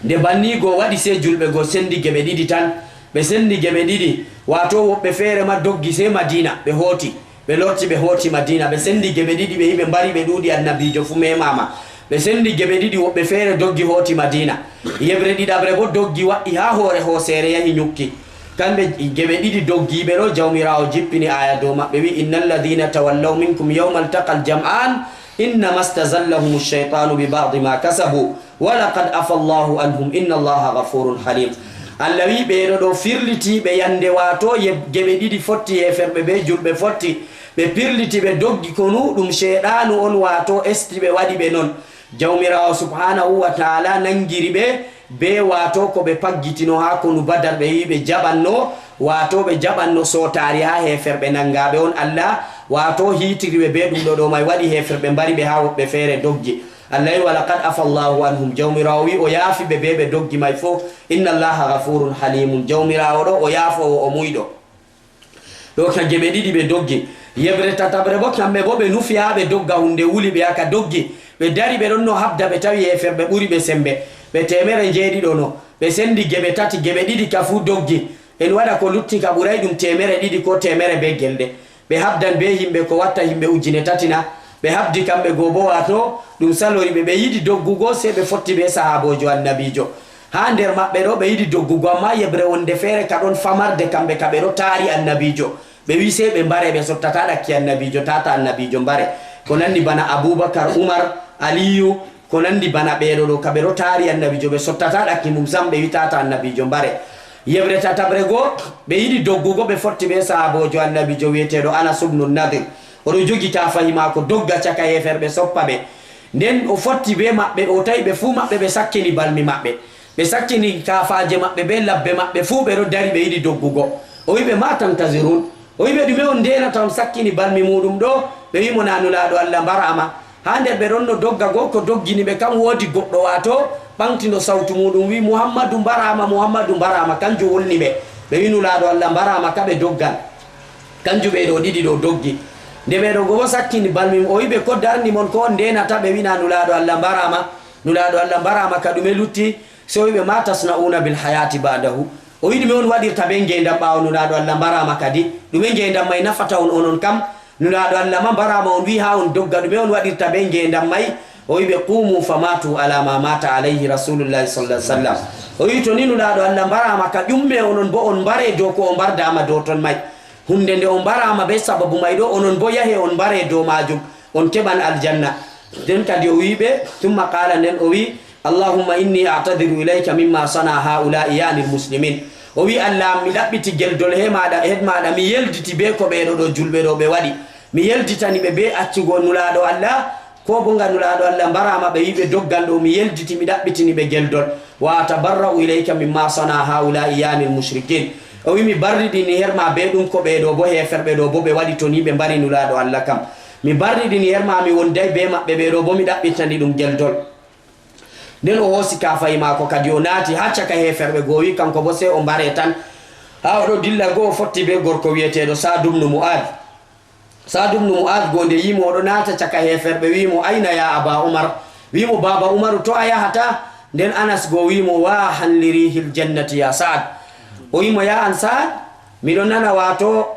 Nde banni go waɗi, sey julɓe go sendi geɓe ɗiɗi tan. Ɓe sendi geɓe ɗiɗi, waato woɓɓe feere ma doggi sey Madiina, ɓe hooti. Ɓe lorti, ɓe hooti Madiina, ɓe sendi geɓe ɗiɗi, ɓe yi'i ɓe mbari, ɓe ɗuuɗi, Annabiijo fuu meemaama. Ɓe sendi geɓe ɗiɗi, woɓɓe feere doggi hooti Madiina. Yeɓre ɗiɗaɓre boo doggi, wa'i haa hoore hooseere, yahi nyukki. Kamɓe geɓe ɗiɗi doggiiɓe ɗo, Jawmiraawo jippini aaya dow maɓɓe, wi'i, "Inna alladhiina tawallaw minkum yawmal taqal jam'aan, innama stazallahum ash-shaytaanu bi ba'di ma kasabu." "Wa laqad afa Allahu anhum, inna Allaha ghafurun halim." Allah wi'i, ɓeeɗo ɗo firlitiiɓe yande, waato ye-, geɓe ɗiɗi fotti, heeferɓe bee julɓe fotti, ɓe pirliti, ɓe doggi, konu ɗum Ceyɗaanu on, waato esti ɓe, waɗi ɓe non. Jawmiraawo Subhaanahu wa Ta'ala nangiri ɓe bee, waato ko ɓe paggitino haa konu Badar, ɓe wi'i ɓe jaɓanno, waato ɓe jaɓanno sootaari haa heeferɓe nangaaɓe on. Allah, waato hiitiri ɓe bee ɗum ɗo ɗo may, waɗi heeferɓe mbari ɓe haa woɓɓe feere doggi. Allah wi'i, "Wa laqad afa Allahu anhum." Jawmiraawo wi'i o yaafi ɓe bee ɓe doggi may fow. "Inna Allaha ghafurun halimun." Jawmiraawo ɗo o yaafoowo, o muuyɗo. Ɗo ka geɓe ɗiɗi ɓe doggi. Yeɓre tataɓre boo, kamɓe boo ɓe nufi haa ɓe dogga, huunde wuli ɓe haa ka doggi. Ɓe dari ɓe ɗonno habda, ɓe tawi heeferɓe ɓuri ɓe sembe. Ɓe teemere njeeɗiɗo no. Ɓe sendi geɓe tati, geɓe ɗiɗi ka fuu doggi. En waɗa ko lutti ka ɓuray ɗum teemere ɗiɗi koo teemere bee gelɗe. Ɓe habdan bee yimɓe ko watta yimɓe ujine tati na? Ɓe habdi kamɓe go boo, waato ɗum salori ɓe, ɓe yiɗi doggugo, sey ɓe fotti bee sahaaboojo Annabiijo. Haa nder maɓɓe ɗo ɓe yiɗi doggugo, ammaa yeɓre wonde feere ka ɗon famarde kamɓe, ka ɓe ɗo taari Annabiijo. Ɓe wi'i sey ɓe mbare, ɓe sottata ɗakki Annabiijo, tata Annabiijo mbare. Ko nanndi bana Abubakar, Umar, Aliyu, ko nanndi bana ɓeeɗo ɗo, ka ɓe ɗo taari Annabiijo, ɓe sottata ɗakki mum sam, ɓe wi'i tata Annabiijo mbare. Yeɓre tataɓre go, ɓe yiɗi doggugo, ɓe fotti bee sahaaboojo Annabiijo wi'eteeɗo Anas ibnu Nadir. O ɗo jogi kaafahi maako, dogga caka heeferɓe, soppa ɓe. Nden o fotti bee maɓɓe, o tawi ɓe fuu maɓɓe ɓe sakkini balmi maɓɓe. Ɓe sakkini kaafaaje maɓɓe bee labbe maɓɓe fuu, ɓe ɗo dari, ɓe yiɗi doggugo. O wi'i ɓe, "Ma tantazirun?" O wi'i ɓe, "Ɗume on ndeenata, on sakkini balmi muuɗum ɗo?" Ɓe wi'i mo, "Na Nulaaɗo Allah mbaraama." Haa nder ɓe ɗonno dogga go, ko doggini ɓe kam woodi goɗɗo, waato ɓaŋgtino sawtu muuɗum, wi'i, "Muhammadu mbaraama, Muhammadu mbaraama." Kanjum wulni ɓe. Ɓe wi'i, "Nulaaɗo Allah mbaraama ka," ɓe doggan. Kanjum ɓee ɗo ɗiɗi ɗo doggi. Nde ɓee ɗo go boo sakkini balmi mum, o wi'i ɓe, "Ko darni mon, ko on ndeenata?" Ɓe wi'i, "Na Nulaaɗo Allah mbaraama." "Nulaaɗo Allah mbaraama ka, ɗume lutti?" Sey o wi'i ɓe, "Ma tasna'una bil hayati ba'dahu?" O wi'i, "Ɗume on waɗirta bee ngeendam ɓaawo Nulaaɗo Allah mbaraama kadi? Ɗume ngeendam may nafata on, onon kam? Nulaaɗo Allah ma mbaraama, on wi'i haa on dogga, ɗume on waɗirta bee ngeendam may?" O wi'i ɓe, "Qumu famatu ala ma mata alayhi Rasulullahi sallallahu alaihi wasallam." O wi'i, "To ni Nulaaɗo Allah mbaraama ka, ƴumme onon boo on mbare dow ko o mbardaama dow ton may. Huunde nde o mbaraama bee sababu may ɗo, onon boo yahe on mbare dow maajum, on keɓan aljanna." Nden kadi o wi'i ɓe, summa qaala, nden o wi'i, "Allahumma inni a'tadiru ilayka mimma sana haula'i, yani al-muslimin." O wi'i, "Allah am, mi ɗaɓɓiti geldol he maaɗa, he maaɗa, mi yelditi bee ko ɓeeɗo ɗo julɓe ɗo ɓe waɗi. Mi yelditani ɓe bee accugo Nulaaɗo Allah, ko boo nga Nulaaɗo Allah mbaraama, ɓe yi'i ɓe doggan ɗo, mi yelditi, mi ɗaɓɓitini ɓe geldol. Wa atabarra'u ilayka mimma sana haula'i, yani al-mushrikin." O wi'i, "Mi barriɗini her ma bee ɗum ko ɓeeɗo boo, heeferɓe ɗo boo ɓe waɗi, to ni ɓe mbari Nulaaɗo Allah kam. Mi barriɗini her ma, mi wonday bee maɓɓe, ɓeeɗo boo mi ɗaɓɓitani ɗum geldol." Nden o hoosi kaafahi maako kadi, o naati haa caka heeferɓe go, o wi'i kanko boo sey o mbare tan. Haa o ɗo dilla go, o fotti bee gorko wi'eteeɗo Sa'd ibn Mu'adh. Sa'd ibn Mu'adh go nde yi'i mo o ɗo naata caka heeferɓe, wi'i mo, "Ayna ya Aba Umar?" Wi'i mo, "Baaba Umaru, to a yahata?" Nden Anas go wi'i mo, "Wa han li rihil jannati ya Sa'd." O wi'i mo, "Ya an Sa'd, miɗo nana waato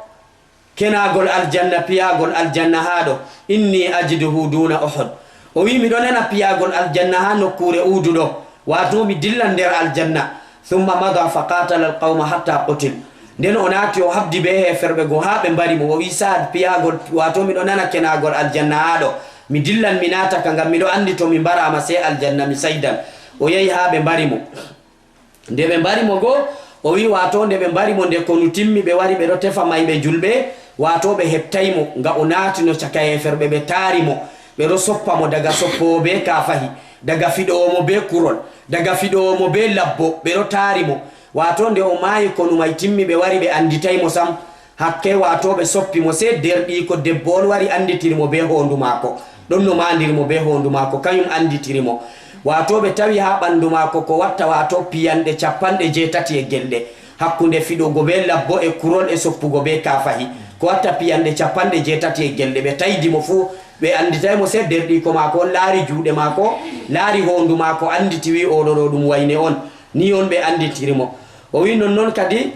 kenaagol aljanna, piyaagol aljanna haa ɗo. Inni ajiduhu duna Uhud." O wi'i, "Miɗo nana piyaagol aljanna haa nokkuure Uhudu ɗo, waato mi dillan nder aljanna." Thumma mada fa qatala al-qawma hatta qutil. Nden o naati, o habdi bee heeferɓe go haa ɓe mbari mo. O wi'i, "Sa'd, piyaagol, waato miɗo nana kenaagol aljanna haa ɗo. Mi dillan, mi naata ka, ngam miɗo anndi to mi mbaraama, sey aljanna mi saydan." O yehi haa ɓe mbari mo. Nde ɓe mbari mo go, o wi'i, waato nde ɓe mbari mo, nde konu timmi, ɓe wari, ɓe ɗo tefa mayɓe julɓe, Waato ɓe heɓtay mo, nga o naatino caka heeferɓe, ɓe taari mo, ɓe ɗo soppa mo daga soppoowo bee kaafahi, daga fiɗoowo mo bee kurol, daga fiɗoowo mo bee labbo, ɓe ɗo taari mo. Waato nde o maayi, konu may timmi, ɓe wari, ɓe annditay mo sam. Hakke, waato ɓe soppi mo, sey deerɗiiko debbo on wari annditiri mo bee hoondu maako. Ɗon no maandiri mo bee hoondu maako, kanyum annditiri mo. Waato ɓe tawi haa ɓanndu maako ko watta, waato piyanɗe cappanɗe jeetati e gelɗe, hakkunde fiɗugo bee labbo e kurol e soppugo bee kaafahi. Ko watta piyanɗe cappanɗe jeetati e gelɗe, ɓe taydi mo fuu, ɓe annditay mo, sey deerɗiiko maako on laari juuɗe maako, laari hoondu maako, annditi, wi'i, "Oo ɗo, ɗo ɗum wayne on." Ni on ɓe annditiri mo. O wi'i, nonnon kadi,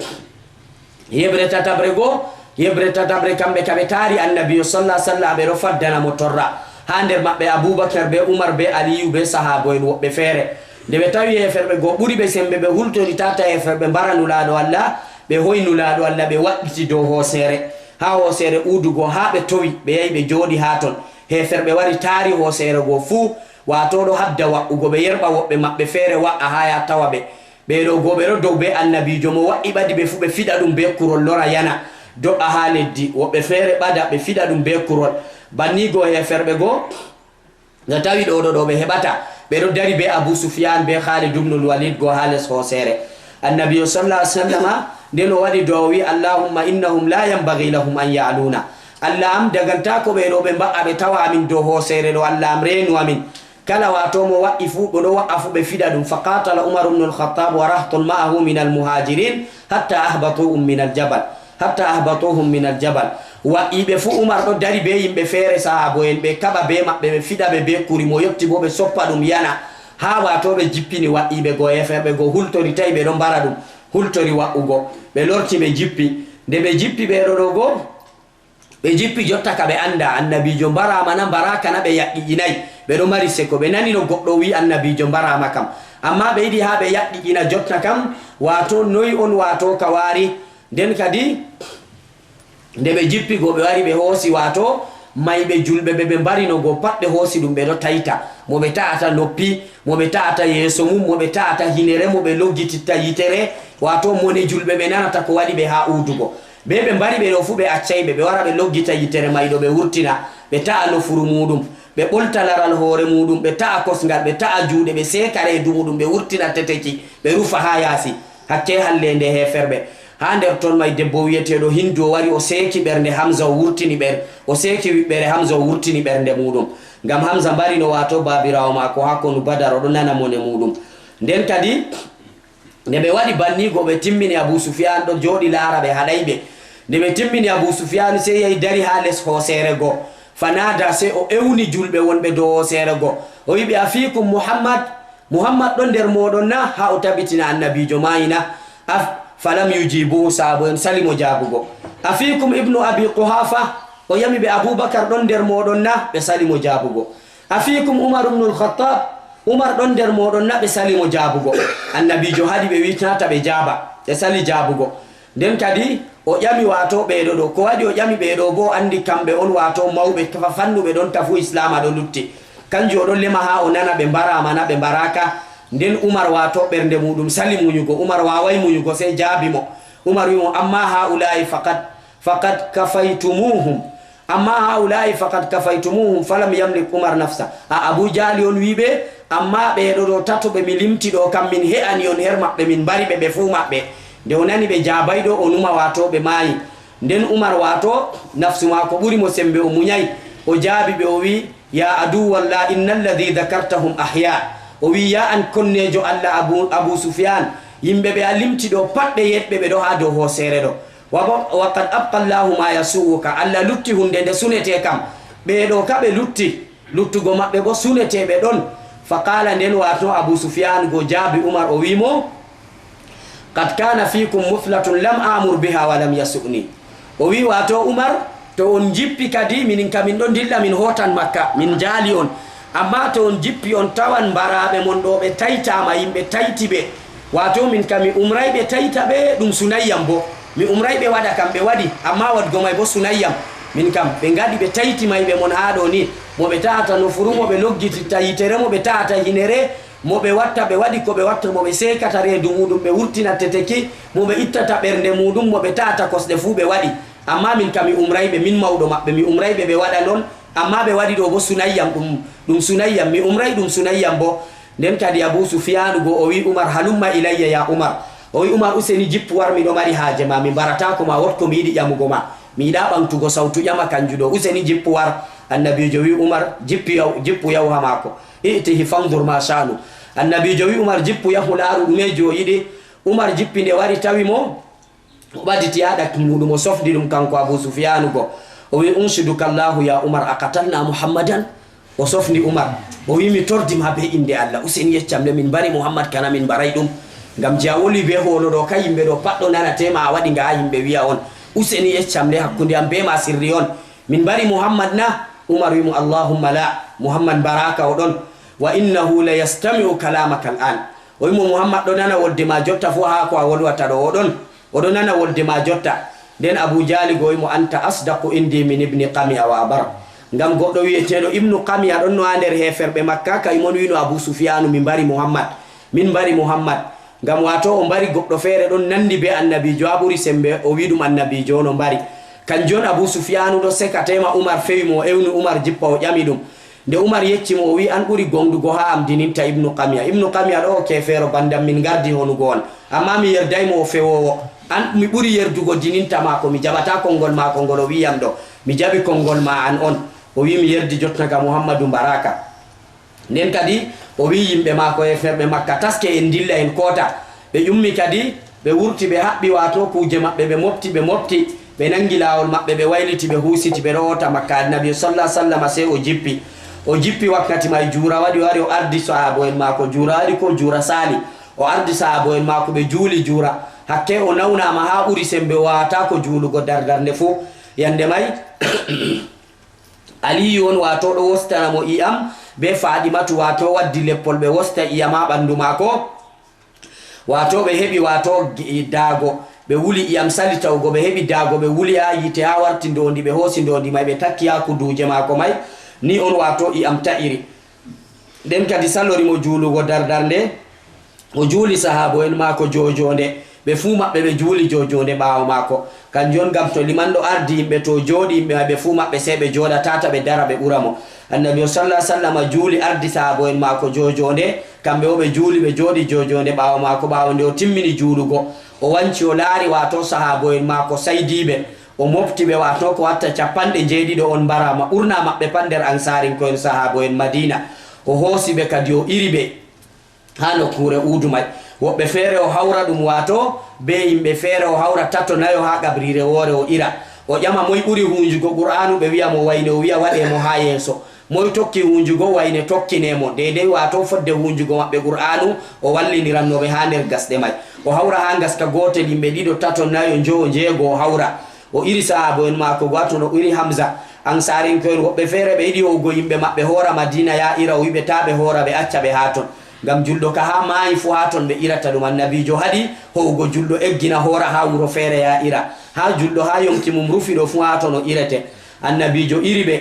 yeɓre tataɓre goo, yeɓre tataɓre, kamɓe ka ɓe taari Annabiijo sallallaahu alayhi wa sallam, ɓe ɗo faddana mo torra. Haa nder maɓɓe Abubakar bee Umar bee Aliyu bee sahaabo'en woɓɓe feere. Nde ɓe tawi heeferɓe goo ɓuri ɓe semmbe, ɓe hultori tata heeferɓe mbara Nulaaɗo Allah, ɓe hoy Nulaaɗo Allah, ɓe waɗɗiti dow hooseere. Haa hooseere Uhudu goo, haa ɓe towi, ɓe yahi ɓe jooɗi haa ton. Heeferɓe wari taari hooseere goo fuu, waato ɗo hadda wa'ugo, ɓe yerɓa woɓɓe maɓɓe feere wa'a haa ya tawa ɓe. Ɓee ɗo goo ɓe ɗo dow bee Annabiijo, mo wa'i ɓadi ɓe fuu, ɓe fiɗa ɗum bee kurol lora yana, do'a haa leddi. Woɓɓe feere ɓada, ɓe fiɗa ɗum bee kurol. Banni goo heeferɓe goo, nga tawi ɗo ɗo ɗo ɓe heɓata, ɓe ɗo dari bee Abu Sufyaan bee Khaalid ibnul Waliid goo haa les hooseere. Annabiijo sallallaahu alayhi wa sallama, nden o waɗi do'a, o wi'i, "Allahumma innahum la yanbaghi lahum an ya'luna." Allah am, dagantaako ɓee ɗo ɓe mba'a ɓe tawa amin dow hooseere ɗo, Allah am, reenu amin. Kala waato mo wa'i fuu, ɓe ɗo wa'a fuu, ɓe fiɗa ɗum. Fa qatala Umar ibn al-Khattab wa rahtun ma'ahu min al-muhajirin hatta ahbatuhum min al-jabal. Hatta ahbatuhum min al-jabal. Wa'iiɓe fuu, Umar ɗo dari bee yimɓe feere, sahaabo'en, ɓe kaɓa bee maɓɓe, ɓe fiɗa ɓe bee kuri, mo yotti boo ɓe soppa ɗum yana. Haa waato ɓe jippini wa'iiɓe goo, heeferɓe goo hultori tawi ɓe ɗo mbara ɗum, hultori wa'ugo. Ɓe lorti ɓe jippi. Nde ɓe jippi ɓee ɗo ɗo goo, ɓe jippi jotta ka ɓe anndaa Annabiijo mbaraama na mbaraaka na, ɓe yaɓɓiɗinaay. Ɓe ɗo mari seko, ɓe nani no goɗɗo wi'i Annabiijo mbaraama kam. Ammaa ɓe yiɗi haa ɓe yaɓɓiɗina jotta kam, waato noy on, waato ka waari. Nden kadi, nde ɓe jippi go, ɓe wari ɓe hoosi, waato mayɓe julɓe ɓe ɓe mbarino go pat, ɓe hoosi ɗum, ɓe ɗo tayta. Mo ɓe ta'ata noppi, mo ɓe ta'ata yeeso mum, mo ɓe ta'ata hinere, mo ɓe loggititta yitere, waato mone julɓe ɓe nanata ko waɗi ɓe haa Uhudu go. Be ɓe mbari ɓe ɗo fuu, ɓe accay ɓe, ɓe wara ɓe loggita yitere mayɗo, ɓe wurtina, ɓe ta'a nofuru muuɗum, ɓe ɓolta laral hoore muuɗum, ɓe ta'a kosŋgal, ɓe ta'a juuɗe, ɓe seeka reedu muuɗum, ɓe wurtina teteki, ɓe rufa haa yaasi. Hakke halleende heeferɓe. Haa nder ton may debbo wi'eteeɗo Hindu o wari, o seeki ɓernde Hamza, o wurtini ɓer-, o seeki wiɓɓere Hamza, o wurtini ɓernde muuɗum. Ngam Hamza mbarino, waato baabiraawo maako haa konu Badar, o ɗo nana mone muuɗum. Nden kadi, nde ɓe waɗi banni go, ɓe timmini, Abu Sufyaan ɗo jooɗi laara ɓe, haɗay ɓe. Nde ɓe timmini, Abu Sufyaan sey yahi dari haa les hooseere go. Fanada, sey o ewni julɓe wonɓe dow hooseere go. O wi'i ɓe, "Afiikum Muhammad? Muhammad ɗon nder mooɗon na?" Haa o tabitina Annabiijo maayi na. Af-, falam yujibuhu, saabo'en sali mo jaabugo. "Afiikum Ibnu Abi Quhaafa?" O ƴami ɓe, "Abubakar ɗon nder mooɗon na?" Ɓe sali mo jaabugo. "Afiikum Umar ibnul Khattab? Umar ɗon nder mooɗon na?" Ɓe sali mo jaabugo. Annabiijo haɗi ɓe, wi'i tata ɓe jaaba. Ɓe sali jaabugo. Nden kadi o ƴami, waato ɓee ɗo ɗo. Ko waɗi o ƴami ɓee ɗo boo, anndi kamɓe on, waato mawɓe fa-, fannuɓe ɗon tafu Islaama ɗo lutti. Kanjum o ɗon lema haa o nana ɓe mbaraama na ɓe mbaraaka. Nden Umar, waato ɓernde muuɗum sali munyugo. Umar waaway munyugo, sey jaabi mo. Umar wi'i mo, "Amma haa'ulaa'i faqad, faqad kafaytumuuhum." Amma haa'ulaa'i faqad kafaytumuuhum falam yamlik Umar nafsa. A Abu Jahli on wi'i ɓe, amma ɓee ɗo ɗo tato ɓe mi limti ɗo kam, min he'ani on her maɓɓe, min mbari ɓe ɓe fuu maɓɓe. Nde o nani ɓe jaabayɗo, o numa waato ɓe maayi. Nden Umar waato nafsu maako ɓuri mo semmbe, o munyay. O jaabi ɓe, o wi'i, "Ya aduwwallah, inna alladhi dhakartahum ahya." O wi'i, "Ya an konneejo Allah Abu, Abu Sufyan, yimɓe ɓe a limti ɗo pat ɓe yeeɗɓe, ɓe ɗo haa dow hooseere ɗo. Wa, wa qad abqa Allahu ma yasu'uka. Allah lutti huunde nde sunete kam. Ɓee ɗo ka ɓe lutti, luttugo maɓɓe boo sunete ɓe ɗon." Fa qaala, nden waato Abu Sufyan go jaabi Umar, o wi'i mo, "Qad kana fikum muthlatun lam amur biha wa lam yasu'ni." O wi'i, "Waato Umar, to on jippi kadi, minin ka min ɗon dilla min hootan Makka, min jaali on. Amma to on jippi, on tawan mbaraaɓe mon ɗo ɓe taytaama, yimɓe tayti ɓe. Waato min ka mi umray ɓe tayta ɓe, ɗum sunay yam boo. Mi umray ɓe waɗa kam, ɓe waɗi, amma waɗgo may boo sunay yam. Min kam, ɓe ngaɗi ɓe tayti mayɓe mon haa ɗo ni, mo ɓe ta'ata nofuru, mo ɓe loggititta yitere, mo ɓe ta'ata hinere, mo ɓe watta, ɓe waɗi ko ɓe watta, mo ɓe seekata reedu muuɗum, ɓe wurtina teteki, mo ɓe ittata ɓernde muuɗum, mo ɓe ta'ata kosɗe fuu, ɓe waɗi. Amma min ka mi umray ɓe, min mawɗo maɓɓe, mi umray ɓe ɓe waɗa non, amma ɓe waɗi ɗo bo sunayyam, ɗum, ɗum sunayyam, mi umray ɗum sunayyam bo. Nden kadi Abu Sufyaanu go o wi'i Umar, "Halumma ilayya ya Umar." O wi'i Umar, "Useni jippu war, miɗo mari haaje ma, mi mbarataako ma, woɗ ko mi yiɗi ƴamugo ma. Mi yiɗaa ɓaŋtugo sawtu ƴama kanju ɗo, useni jippu war." Annabiijo wi'i Umar, "Jippu yahu, jippu yahu ha maako. I'tihi fanzur ma sha'nu." Annabiijo wi'i Umar, "Jippu yahu laaru ɗume jo yiɗi." Umar jippi nde wari tawi mo. O ɓaditi haa ɗakki muuɗum, o sofni ɗum kanko Abu Sufyaanu go. O wi'i, "Unshiduka Allahu ya Umar, aqatalna Muhammadan?" O sofni Umar. O wi'i, "Mi tordi ma bee innde Allah. Useni yeccam le, min mbari Muhammad kana min mbaray ɗum. Ngam je a woli bee hoolo ɗo, ka yimɓe ɗo pat ɗo nanate ma, a waɗi nga haa yimɓe wi'a on. Useni yeccam le, hakkunde am bee ma sirri on. Min mbari Muhammad na?" Umar wi'i mo, "Allahumma la, Muhammad mbaraaka o ɗon. Wa innahu la yastami'u kalamaka al'an." O wi'i mo, "Muhammad ɗo nana wolde ma jotta fuu haa ko a wolwata ɗo o ɗon." O ɗon nana wolde ma jotta. Nden Abu Jahli go wi'i mo, "Anta asdaqu indi min ibni Qami'a wa abar." Ngam goɗɗo wi'eteeɗo Ibnu Qami'a ɗon no haa nder heeferɓe Makka, kay mon wi'no Abu Sufyaanu, "Min mbari Muhammad, min mbari Muhammad." Ngam waato o mbari goɗɗo feere ɗon nandi bee annabiijo haa ɓuri sembe, o wi'i ɗum annabiijo on o mbari. Kanjum on Abu Sufyaanu ɗo seka teema Umar fewi mo, o ewni Umar jippa, o ƴami ɗum. Nde Umar yecci mo, o wi'i, "An ɓuri goŋɗugo haa am dininta Ibnu Qamiya. Ibnu Qamiya ɗo o keefeero bandam, min ngardi honugo on. Ammaa mi yerday mo o fewoowo. An mi ɓuri yerdugo dininta maako, mi jaɓataa konngol maako ngol o wi'i yam ɗo. Mi jaɓi konngol ma an on." O wi'i, "Mi yerdi jottaka Muhammadu Baraka." Nden kadi o wi'i yimɓe maako e ferɓe Makka, "Taske en ndilla en koota." Ɓe ƴummi kadi, ɓe wurti, ɓe haɓɓi waato kuuje maɓɓe, ɓe mofti, ɓe mofti, ɓe naŋgi laawol maɓɓe, ɓe wayliti, ɓe huusiti, ɓe ɗo hoota Makka. Annabi sallallahu alaihi wasallam sey o jippi. O jippi wakkati may juura waɗi, o ari, o ardi sahaabo'en maako. Juura waɗi ko juura saali. O ardi sahaabo'en maako, ɓe juuli juura. Hakke o nawnaama haa ɓuri sembe, o waawataako juulugo dardarnde fuu. Yande may, Aliyu on, waato ɗo wostana mo i'am, be Faaɗimatu, waato waddi leppol ɓe wosta i'am haa ɓandu maako. Waato ɓe heɓi, waato gi-, daago, ɓe wuli, i'am sali ta'ugo, ɓe heɓi daago, ɓe wuli haa yiite, haa warti ndoondi, ɓe hoosi ndoondi may, ɓe takki haa kuduuje maako may. Ni on, waato i'am ta'iri. Nden kadi salori mo juulugo dardarnde, o juuli sahaabo'en maako jojoonde, ɓe fuu maɓɓe ɓe juuli jojoonde ɓaawo maako. Kanjum on ngam to limanɗo ardi yimɓe, to o jooɗi yimɓe may, ɓe fuu maɓɓe sey ɓe jooɗa, tata ɓe dara, ɓe ɓura mo. Annabi on sallallahu alaihi wasallam juuli, ardi sahaabo'en maako jojoonde, kamɓe o ɓe juuli, ɓe jooɗi jojoonde ɓaawo maako. Ɓaawo nde o timmini juulugo, o wanci, o laari waato sahaabo'en maako saydiiɓe, o mofti ɓe, waato ko watta cappanɗe njeeɗiɗo on mbaraama, ɓurna maɓɓe pat nder Ansaariŋko'en sahaabo'en Madiina. O hoosi ɓe kadi, o iri ɓe haa nokkuure Uhudu may. Woɓɓe feere o hawra ɗum, waato bee yimɓe feere o hawra tato nayo haa qabriire woore o ira. O ƴama moy ɓuri huunjugo Qur'aanu, ɓe wi'a mo Wayne, o wi'a waɗe mo haa yeeso. Moy tokki huunjugo Wayne, tokkine mo. Deydey waato fodde huunjugo maɓɓe Qur'aanu, o walliniranno ɓe haa nder gasɗe may. O hawra haa ngaska gootel, yimɓe ɗiɗo, tato, nayo, njowo, njeego o hawra. O iri sahaabo'en maako, gooto no iri Hamza. Ansaariŋko'en woɓɓe feere ɓe yiɗi ho'ugo yimɓe maɓɓe hoora Madiina, yaa ira, o wi'i ɓe taa ɓe hoora, ɓe acca ɓe haa ton. Ngam julɗo ka haa maayi fuu haa ton ɓe irata ɗum. Annabiijo haɗi ho'ugo julɗo eggina hoora haa wuro feere yaa ira. Haa julɗo haa yonki mum rufi ɗo fuu haa ton o irete. Annabiijo iri ɓe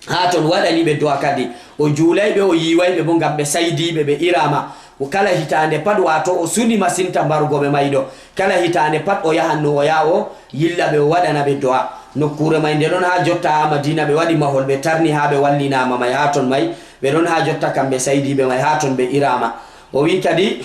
haa ton, waɗani ɓe do'a kadi. O juulay ɓe, o yiiway ɓe boo ngam ɓe saydiiɓe, ɓe iraama. O kala hitaande pat, waato o suni masinta mbarugo ɓe mayɗo. Kala hitaande pat o yahanno o yaha o yilla ɓe, o waɗana ɓe do'a. Nokkuure may nde ɗon haa jotta haa Madiina, ɓe waɗi mahol, ɓe tarni haa ɓe wallinaama may haa ton may. Ɓe ɗon haa jotta kamɓe saydiiɓe may, haa ton ɓe iraama. O wi'i kadi,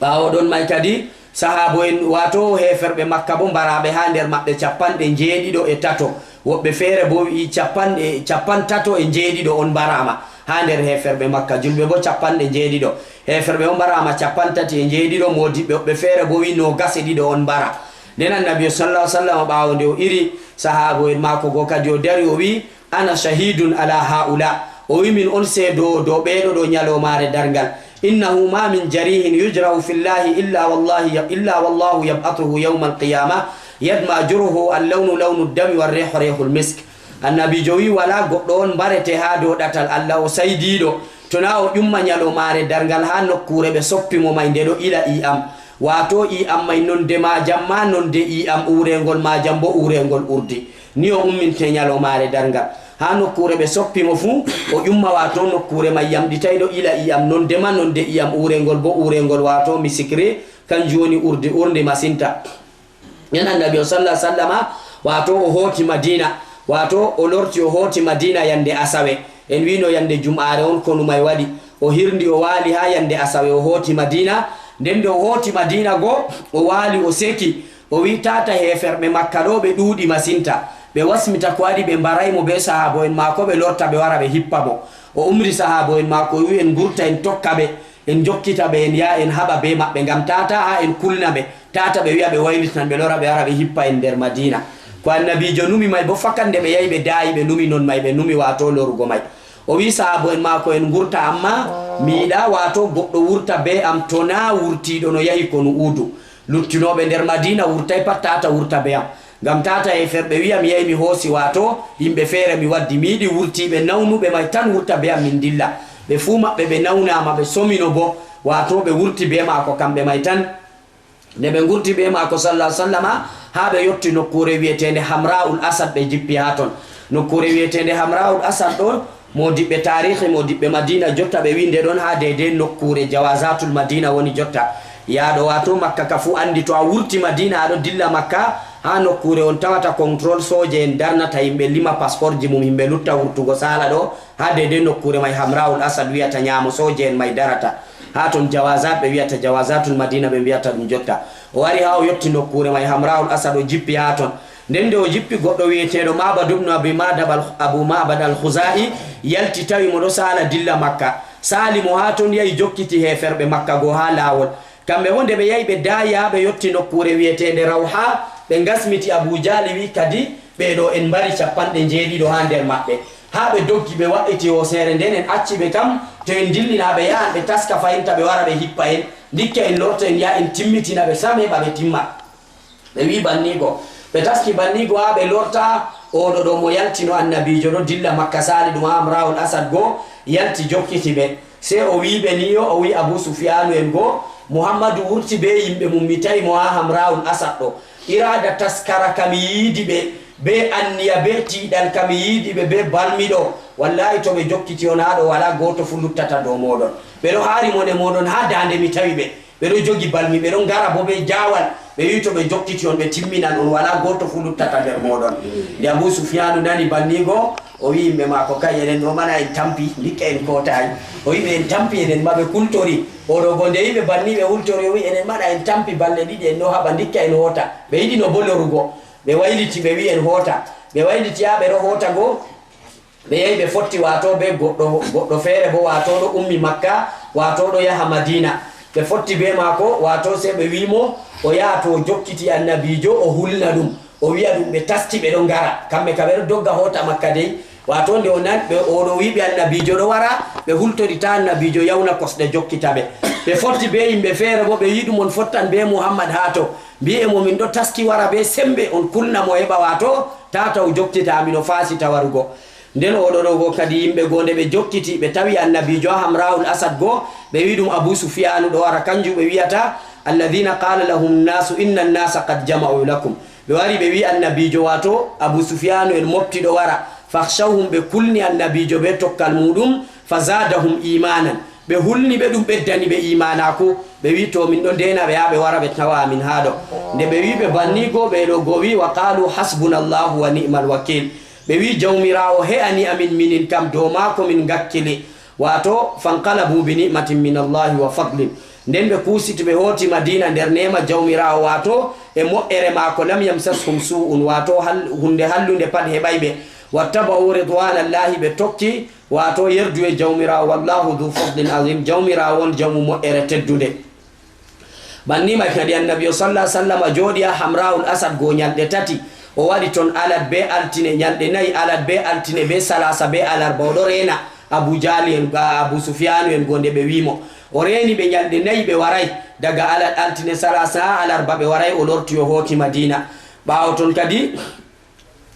ɓaawo ɗon may kadi, sahaabo'en, waato heeferɓe Makka boo mbaraaɓe haa nder maɓɓe cappanɗe njeeɗiɗo e tato. Woɓɓe feere boo wi'i cappanɗe, cappantato e njeeɗiɗo on mbaraama haa nder heeferɓe Makka. Julɓe boo cappanɗe njeeɗiɗo. Heeferɓe on mbaraama cappantato e njeeɗiɗo, moodiɓɓe woɓɓe feere boo wi'i noogas e ɗiɗo on mbara. Nden Annabi sallallahu alaihi wasallam, ɓaawo nde o iri sahaabo'en maako go kadi, o dari, o wi'i, "Ana shahidun ala haula." O wi'i, "Min on seedoowo dow ɓeeɗo ɗo nyaloomaare darngal. Innahu ma min jarihin yujrahu fillahi illa wallahi, illa wallahu yab'athuhu yawmal qiyama yadma jurhuhu al lawnu lawnu dami war rihu rihul misk." Annabiijo wi'i, "Walaa goɗɗo on mbarete haa dow ɗatal Allah, o saydiiɗo, to naa o ƴumma nyaloomaare darngal haa nokkuure ɓe soppi mo may, nde ɗo ila i'am. Waato i'am may nonde maajam ma nonde i'am, uureeŋgol maajam boo uureeŋgol urdi. Ni o umminte nyaloomaare darngal. Haa nokkuure ɓe soppi mo fuu, o ƴumma, waato nokkuure may yamɗitayɗo ila i'am, nonde ma nonde i'am, uureeŋgol boo uureeŋgol, waato misikri, kanjum woni urdi urndi masinta." Nden Annabi on sallallahu alaihi wasallama, wato o hooti Madina, wato o lorti o hooti Madina yande asawe. En wiino yande jum'aare on konu may waɗi. O hirndi o waali haa yande asawe o hooti Madina. Nden nde o hooti Madina go, o waali o seki. O wi'i tata heeferɓe Makka ɗo ɓe ɗuuɗi masinta. Ɓe wasmita ko waɗi ɓe mbaray mo be sahaabo en maako ɓe lorta ɓe wara ɓe hippa mo. O umri sahaabo en maako o wi'i en ngurta en tokka ɓe. En jokkita ɓe, en yaha en haɓa be maɓɓe, ngam tata haa en kulna ɓe, tata ɓe wi'a ɓe waylitinan ɓe lora ɓe wara ɓe hippa en nder Madina. Ko Annabiijo numi may bo fakat nde ɓe yahi ɓe daayi ɓe numi non may, ɓe numi waato lorugo may. O wi'i sahaabo en maako en ngurta, amma mi yiɗa waato goɗɗo wurta be am to naa wurtiiɗo no yahi konu Uhudu. Luttinooɓe nder Madina wurtay pat tata wurta be am. Ngam tata heeferɓe wi'a mi yahi mi hoosi waato yimɓe feere mi waddi. Mi yiɗi wurtiiɓe nawnuɓe may tan wurta be am min ndilla. Ɓe fuu maɓɓe ɓe nawnaama ɓe somino bo, waato ɓe wurti be maako kamɓe may tan. Nde ɓe ngurti be maako sallallahu alaihi wasallama haa ɓe yotti nokkuure wi'eteende Hamra'ul Asad ɓe jippi haa ton. Nokkuure wi'eteende Hamra'ul Asad ɗo, moodiɓɓe taarihi, moodiɓɓe Madina jotta ɓe wi'i nde ɗon haa deydey nokkuure Jawazatul Madina woni jotta. Yahɗo waato Makka ka fuu anndi to a wurti Madina a ɗo dilla Makka, haa nokkuure on tawata contrôle sooje en darnata yimɓe lima passportji mum yimɓe lutta wurtugo saala ɗo, haa deydey nokkuure may Hamra'ul Asad wi'ata nyaamo sooje en may darata. Haa ton Jawazat ɓe wi'ata Jawazatul Madina ɓe mbi'ata ɗum jotta. O wari haa o yotti nokkuure may Hamra'ul Asad o jippi haa ton. Nden nde o jippi goɗɗo wi'eteeɗo Ma'bad ibn Abi Ma'bad al-, Abu Ma'bad al-Khuzai yalti tawi mo ɗo saala dilla Makka. Saali mo haa ton yahi jokkiti heeferɓe Makka go haa laawol. Kamɓe bo nde ɓe yahi ɓe daayi haa ɓe yotti nokkuure wi'eteende Rawha, ɓe ngasmiti Abu Jahli wi'i kadi ɓee ɗo en mbari cappanɗe njeeɗiɗo haa nder maɓɓe. Haa ɓe doggi ɓe wa'iti hooseere nden en acci ɓe kam, to en ndillina ɓe yahan ɓe taska fayinta ɓe wara ɓe hippa en. Ndikka en lorta en yaha en timmitina ɓe sam heɓa ɓe timma. Ɓe wi'i banniigo. Ɓe taski banniigo haa ɓe lorta, oo ɗo ɗo mo yaltino Annabiijo ɗo dilla Makka saali ɗum haa Hamra'ul Asad go yalti jokkiti ɓe. Sey o wi'i ɓe ni yo, o wi'i Abu Sufyaanu en go, Muhammadu wurti bee yimɓe mum, mi tawi mo haa Hamra'ul Asad ɗo. Iraada taskara ka mi yiidi ɓe, bee anniya, bee tiiɗal ka mi yiidi ɓe, bee balmi ɗo. Wallaahi to ɓe jokkiti on haa ɗo, walaa gooto fuu luttata dow mooɗon. Ɓe ɗo haari mon e mooɗon haa daande mi tawi ɓe. Ɓe ɗo jogi balmi, ɓe ɗo ngara bo bee jaawal. Ɓe wi'i to ɓe jokkiti on, ɓe timminan on, walaa gooto fuu luttata nder mooɗon. Nde Abu Sufyaanu nani banniigo, o wi'i yimɓe maako, kay, enen ɗo mana en tampi, ndikka en kootaay. O wi'i ɓe en tampi, enen ma ɓe kultori. Oo ɗo go nde yimɓe banni ɓe hultori, o wi'i enen mana en tampi balɗe ɗiɗi, en ɗo haɓa, ndikka en hoota. Ɓe yiɗino bo lorugo. Ɓe wayliti, ɓe wi'i en hoota. Ɓe wayliti haa ɓe ɗo hoota go. Ɓe yahi ɓe fotti waato bee goɗɗo, goɗɗo feere boo, waato ɗo ummi Makka, waato ɗo yaha Madiina. Ɓe fotti bee maako, waato sey ɓe wi'i mo o yaha to o jokkiti Annabiijo, o hulna ɗum, o wi'a ɗum ɓe taski ɓe ɗo ngara. Kamɓe kam ɓe ɗo dogga hoota Makka dey. Waato nde o nan-, ɓe, o ɗo wi'i ɓe Annabiijo ɗo wara, ɓe hultori taa Annabiijo yawna kosɗe jokkita ɓe. Ɓe fotti bee yimɓe feere boo, ɓe wi'i ɗum on fottan bee Muhammad haa to. Mbi'e mo min ɗo taski wara bee semmbe, on kulna mo heɓa waato taa taw jokkita, mi ɗo faasita warugo. Nden o ɗo ɗo go kadi yimɓe goo, nde ɓe jokkiti, ɓe tawi Annabiijo haa Hamra'ul Asad goo, ɓe wi'i ɗum Abu Sufyaanu ɗo wara, kanjum ɓe wi'ata, "Alladhina qala lahum nnasu inna nnasa qad jama'u lakum." Ɓe wari ɓe wi'i Annabiijo, waato Abu Sufyaanu en mofti ɗo wara, "Fakhshawhum," ɓe kulni Annabiijo bee tokkal muuɗum, "fazadahum imanan." Ɓe hulni ɓe, ɗum ɓeddani ɓe iimaanaaku. Ɓe wi'i, "To min ɗon ndeena ɓe haa ɓe wara ɓe tawa amin haa ɗo." Nde ɓe wi'i ɓe banni go, ɓe ɗo go wi'i, "Wa qaalu hasbunallahu wa ni'mal wakiil." Ɓe wi'i, "Jawmiraawo he'ani amin, minin kam dow maako min ngakkili." Waato, "Fanqalabu bi ni'matin minallahi wa fadlin." Nden ɓe kuusiti, ɓe hooti Madiina nder neema Jawmiraawo, waato e moƴƴere maako, "lam yamsashum su'un," waato hal-, huunde hallunde pat heɓaay ɓe. "Wattaba'u ridwaanallahi," ɓe tokki waato yerduwe Jawmiraawo, "wallahu dhu fadlin azim," Jawmiraawo on jawmu moƴƴere teddunde. Banni may kadi Annabi o sallallahu alaihi wasallam jooɗi haa Hamra'ul Asad go nyalɗe tati. O waɗi ton alat bee altine, nyalɗe nayi, alat bee altine bee salaasa bee alarba. O ɗo reena Abu Jahli en, Abu Sufyaanu en go nde ɓe wi'i mo. O reeni ɓe nyalɗe nayi ɓe waraay. Daga alat, altine, salaasa haa alarba ɓe waraay, o lorti o hooti Madiina. Ɓaawo ton kadi,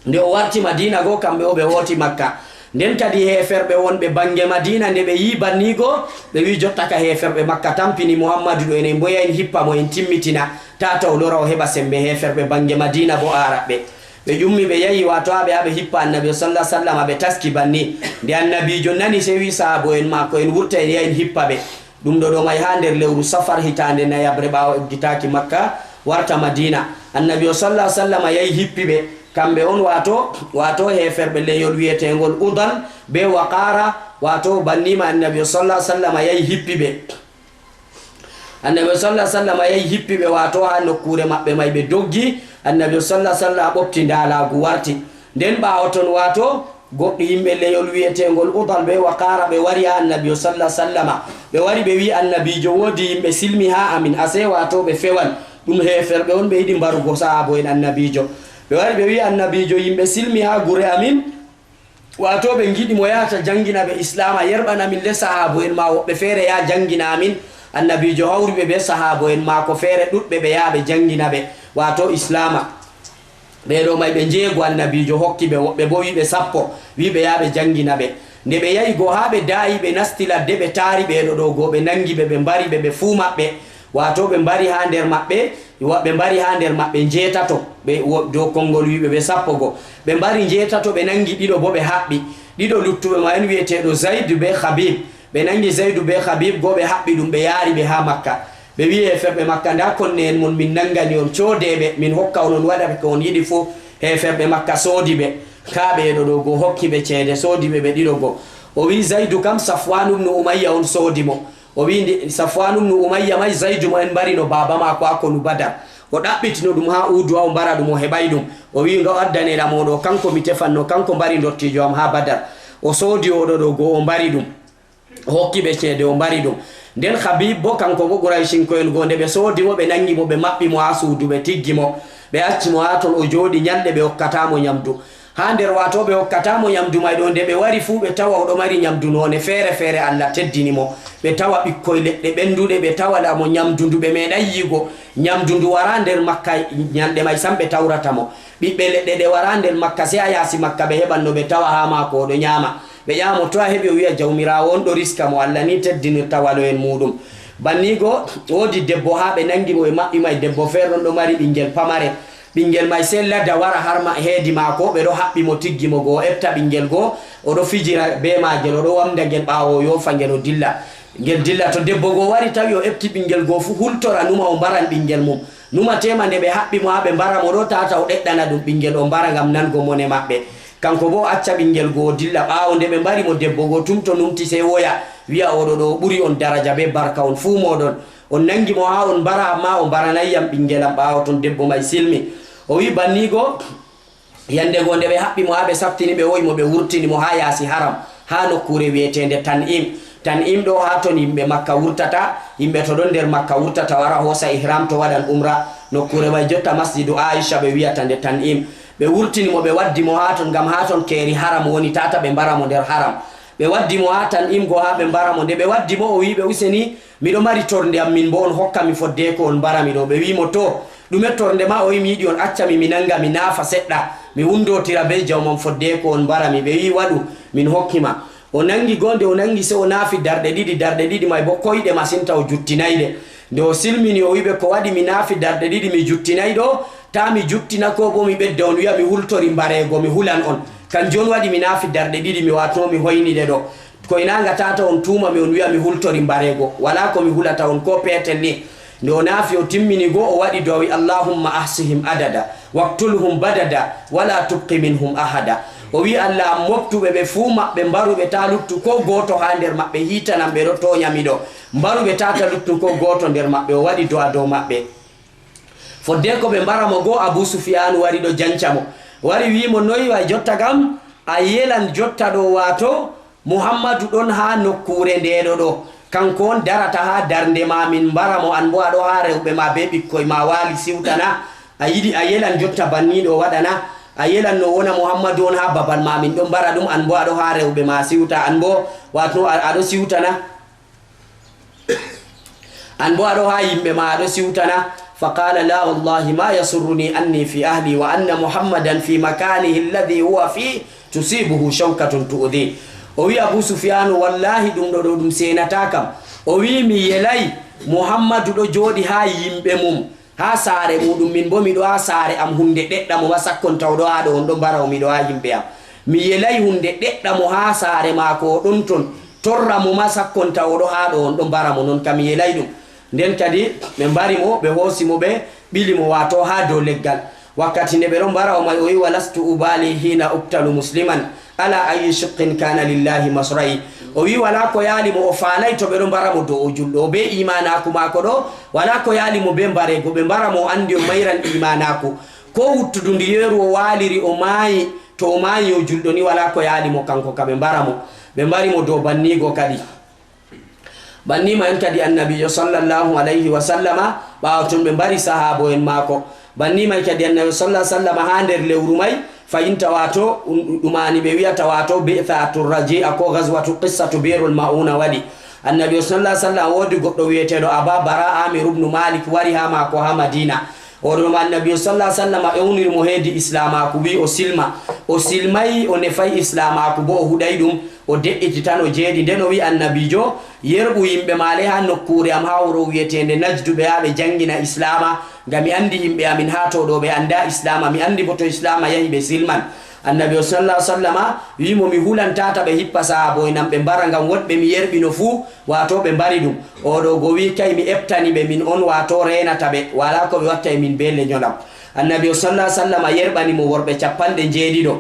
nde o warti Madiina go, kamɓe o ɓe hooti Makka. Nden kadi heeferɓe wonɓe bannge Madiina, nde ɓe yi'i banni go, ɓe wi'i, "Jotta ka heeferɓe Makka tampini Muhammadu ɗo, enen bo yahin hippa mo, en timmitina, taa taw lora o heɓa semmbe." Heeferɓe bannge Madiina bo Aaraɓɓe. Ɓe ƴummi ɓe yahi, waato haa ɓe, haa ɓe hippa Annabi sallallahu alaihi wasallam, ɓe taski banni. Nde Annabiijo nani, sey wi'i sahaabo en maako, "En wurta, en yaha en hippa ɓe." Ɗum ɗo ɗo may haa nder lewru Safar, hitaande nayaɓre ɓaawo eggitaaki Makka, warta Madina. Annabi o sallallahu alaihi wasallam yahi hippi ɓe, kamɓe on, wato, wato heeferɓe leyol wi'eteengol Udal be Waqara, wato banni ma Annabi o sallallahu alaihi wasallam yahi hippi ɓe. Annabi o sallallahu alaihi wasallam yahi hippi ɓe, wato ha nokkuure maɓɓe may ɓe doggi. Annabi o sallallahu alaihi wasallam ɓofti ndaalaagu warti. Nden ɓaawo ton, wato, goɗɗi yimɓe leyol wi'eteengol Udal be Waqara ɓe wari ha Annabi o sallallahu alaihi wasallama. Ɓe wari ɓe wi'i Annabiijo, "Woodi yimɓe silmi ha amin, ase wato ɓe fewan. Ɗum heeferɓe on, ɓe yiɗi mbarugo sahaabo'en Annabiijo." Ɓe wari ɓe wi'i Annabiijo, "Yimɓe silmi ha gure amin, wato ɓe ngiɗi mo yahata jangina ɓe Islaama, yerɓana min le sahaabo'en ma woɓɓe feere yaha jangina amin." Annabiijo hawri ɓe be sahaabo'en maako feere ɗuɗɓe, ɓe yaha ɓe jangina ɓe, wato Islaama. Ɓee ɗo may ɓe njeego, Annabiijo hokki ɓe, woɓɓe boo wi'i ɓe sappo, wi'i ɓe yaha ɓe janngina ɓe. Nde ɓe yahi go haa ɓe daayi, ɓe nasti ladde, ɓe taari ɓee ɗo ɗo go, ɓe nanngi ɓe, ɓe mbari ɓe, ɓe fuu maɓɓe. Waato ɓe mbari haa nder maɓɓe, wa-, ɓe mbari haa nder maɓɓe njeetato, ɓe wo-, dow konngol wi'i ɓe, ɓe sappo go. Ɓe mbari njeetato, ɓe nanngi ɗiɗo boo, ɓe haɓɓi. Ɗiɗo luttuɓe ma en wi'eteeɗo Zayd bee Habib. Ɓe nanngi Zaydu bee Habib go, ɓe haɓɓi ɗum, ɓe yaari ɓe haa Makka. Ɓe wi'i heeferɓe Makka, "Ndaa konne'en mon, min nanngani on, coodee ɓe, min hokka on, on waɗa ɓe ko on yiɗi fuu." Heeferɓe Makka soodi ɓe, kaa ɓee ɗo ɗo go hokki ɓe ceede, soodi ɓe ɓe ɗiɗo go. O wi'i Zaydu kam, Safwaanu ibnu Umayya on soodi mo. O wi'i ndi-, Safwaanu ibnu Umayya may, Zaydu mo en mbarino baaba maako haa konu Badar. O ɗaɓɓitino ɗum haa Uhudu, haa o mbara ɗum, o heɓaay ɗum. O wi'i, "Nga o addanee ɗam oo ɗo, kanko mi tefanno, kanko mbari ndottiijo am haa Badar." O soodi oo ɗo ɗo go, o mbari ɗum. O hokki ɓe ceede, o mbari ɗum. Nden Habib boo, kanko boo Qurayshinko'en go, nde ɓe soodi mo, ɓe nanngi mo, ɓe maɓɓi mo haa suudu, ɓe tiggi mo. Ɓe acci mo haa ton, o jooɗi nyalɗe, ɓe hokkataa mo nyamdu. Haa nder waato ɓe hokkataa mo nyamdu may ɗo, nde ɓe wari fuu, ɓe tawa o ɗo mari nyamdu noone feere feere, Allah teddini mo. Ɓe tawa ɓikkoy leɗɗe ɓennduɗe, ɓe tawa la mo nyamdu ndu ɓe meeɗay yi'ugo. Nyamdu ndu waraa nder Makka, nyalɗe may sam ɓe tawrata mo. Ɓiɓɓe leɗɗe ɗe waraa nder Makka, sey haa yaasi Makka ɓe heɓan no ɓe tawa haa maako, o ɗo nyaama. Ɓe ƴama mo, "To a heɓi?" O wi'a, "Jawmiraawo on ɗo riska mo, Allah ni teddinirta walo'en muuɗum." Banni go, woodi debbo haa ɓe nanngi mo, ɓe maɓɓi may, debbo feere ɗon ɗo mari ɓinngel pamarel. Ɓinngel may sey lada wara har ma-, heedi maako, ɓe ɗo haɓɓi mo, tiggi mo go, o eɓta ɓinngel go, o ɗo fijira bee maagel, o ɗo wamnda ngel ɓaawo o yoofa ngel o dilla. Ngel dilla, to debbo go wari tawi o eɓti ɓinngel go fuu, hultora numa o mbaran ɓinngel mum. Numa teema nde ɓe haɓɓi mo haa ɓe mbara mo ɗo, tata o ɗeɗɗana ɗum ɓinngel, o mbara ngam nango mone maɓɓe. Kanko boo o acca ɓinngel go o dilla. Ɓaawo nde ɓe mbari mo, debbo go tum to numti sey woya, wi'a, "Oo ɗo ɗo o ɓuri on daraja bee barka, on fuu mooɗon. On nanngi mo haa on mbara, ammaa o mbaranay yam ɓinngel am." Ɓaawo ton debbo may silmi. O wi'i banni go, yande go nde ɓe haɓɓi mo haa ɓe saftini, ɓe wo'i mo, ɓe wurtini mo haa yaasi Haram, haa nokkuure wi'eteende Tan'im. Tan'im ɗo haa ton yimɓe Makka wurtata, yimɓe to ɗon nder Makka wurtata wara hoosa ihram to waɗan umra. Nokkuure may jotta Masjidu Aisha ɓe wi'ata nde Tan'im. Ɓe wurtini mo, ɓe waddi mo haa ton, ngam haa ton keeri Haram woni, tata ɓe mbara mo nder Haram. Ɓe waddi mo haa Tan'im go haa ɓe mbara mo. Nde ɓe waddi mo, o wi'i ɓe, "Useni, miɗo mari tornde am min boo, on hokka mi foddeeko on mbara mi ɗo." Ɓe wi'i mo, "To, ɗume tornde ma?" O wi'i, "Mi yiɗi on acca mi, mi nannga, mi naafa seɗɗa, mi wundootira bee jawmam foddeeko on mbara mi." Ɓe wi'i, "Waɗu, min hokki ma." O nanngi go, nde o nanngi sey o naafi darɗe ɗiɗi, darɗe ɗiɗi may boo koyɗe masin, taw o juttinaay ɗe. Nde o silmini, o wi'i ɓe, "Ko waɗi mi naafi darɗe ɗiɗi mi juttinaay ɗo? Taa mi juttina, koo boo mi ɓedda on wi'a mi hultori mbareego, mi hulan on. Kanjum on waɗi mi naafi darɗe ɗiɗi, mi waato mi hoyni ɗe ɗo. Koynaanga, tata on tuuma mi, on wi'a mi hultori mbareego. Walaa ko mi hulata on koo peetel ni." Nde o naafi, o timmini go, o waɗi du'a, o wi'i, "Allahumma ahsihim adada, waqtulhum badada, wala tubqi minhum ahada." O wi'i, "Allah am, mooɓtu ɓe, ɓe fuu maɓɓe, mbaru ɓe, taa luttu koo gooto haa nder maɓɓe, hiitanan ɓe, ɗo toonya mi ɗo. Mbaru ɓe, tata luttu koo gooto nder maɓɓe." O waɗi du'a dow maɓɓe. Fodde ko ɓe mbara mo go, Abu Sufiyaan wari ɗo janca mo. Wari wi'i mo, "Noy wa'i jotta kam? A yelan jotta ɗo, waato Muhammadu ɗon haa nokkuure nde ɗo ɗo. Kanko on darata haa darnde ma, min mbara mo, an boo a ɗo haa rewɓe ma bee ɓikkoy ma waali siwtana. A yiɗi a yelan jotta banni ɗo waɗana? A yelan no wona Muhammadu on haa babal ma, min ɗon mbara ɗum, an boo a ɗo haa rewɓe ma siwta, an boo, waato a, a ɗo siwtana?" An boo a ɗo haa yimɓe ma a ɗo siwtana. Fa qala, "La, wallahi ma yasurruni anni fi ahli wa anna Muhammadan fi makanihi alladhi huwa fi tusibuhu shawkatun tu'dhi." O wi'i Abu Sufyanu, "Wallahi ɗum ɗo ɗo ɗum seenata kam." O wi'i, "Mi yelay Muhammadu ɗo jooɗi haa yimɓe mum, haa saare muuɗum, min boo mi ɗo haa saare am, huunde ɗeɗɗa mo ma sakkonta o ɗo haa ɗo, on ɗo mbara o, mi ɗo haa yimɓe am. Mi yelay huunde ɗeɗɗa mo haa saare maako o ɗon ton, torra mo ma sakkonta o ɗo haa ɗo, on ɗo mbara mo, non kam mi yelay ɗum." Nden kadi ɓe mbari mo, ɓe hoosi mo, ɓe Ɓili mo, waato haa dow leggal. Wakkati nde ɓe ɗon mbara o may, o wi'i, "Walastu ubali hina uktalu musliman, ala ayi shiqqin kana lillahi masra'i." O wi'i walaa ko yaali mo, o faanay to ɓe ɗon mbara mo dow o julɗo, o bee iimaanaaku maako ɗo, walaa ko yaali mo bee mbareego, ɓe mbara mo, o anndi o mayran iimaanaaku. Ko wuttudu ndi yeeru o waaliri, o maayi, to o maayi o julɗo ni, walaa ko yaali mo kanko ka ɓe mbara mo. Ɓe mbari mo dow banniigo kadi. Banni ma en kadi Annabiijo sallallahu alayhi wa sallama, ɓaawo ton ɓe mbari sahaabo'en maako. Banni may kadi Annabiijo sallallahu alayhi wa sallama haa nder lewru may, fayinta waato, ɗum, ɗum ani ɓe wi'ata waato bi'thatu raji'a ko ghazwatu qissatu Bi'rul Ma'una waɗi. Annabiijo sallallahu alayhi wa sallam woodi goɗɗo wi'eteeɗo Aba Bara Amir ibn Malik wari haa maako haa Madina. Oɗo ma Annabiijo sallallahu alayhi wa sallam ewniri mo heedi Islaamaaku, wi'i o silma. O silmay, o nefay Islaamaaku, bo o huɗay ɗum. O de'iti tan o jeeɗi. Nden o wi'i Annabiijo, "Yerɓu yimɓe maale haa nokkuure am, haa wuro wi'eteende Najdu, ɓe yaha ɓe janngina Islaama, ngam mi anndi yimɓe amin haa to ɗo ɓe anndaa Islaama, mi anndi bo to Islaama yahi ɓe silman." Annabiijo sallallahu alayhi wa sallama wi'i mo, "Mi hulan tata ɓe hippa sahaabo'en am ɓe mbara, ngam woɗɓe mi yerɓino fuu, waato ɓe mbari ɗum." Oɗo go wi'i, "Kay mi eɓtani ɓe, min on waato reenata ɓe, walaa ko ɓe watta e min bee lenyol am." Annabiijo sallallahu alayhi wa sallama yerɓani mo worɓe cappanɗe njeeɗiɗo.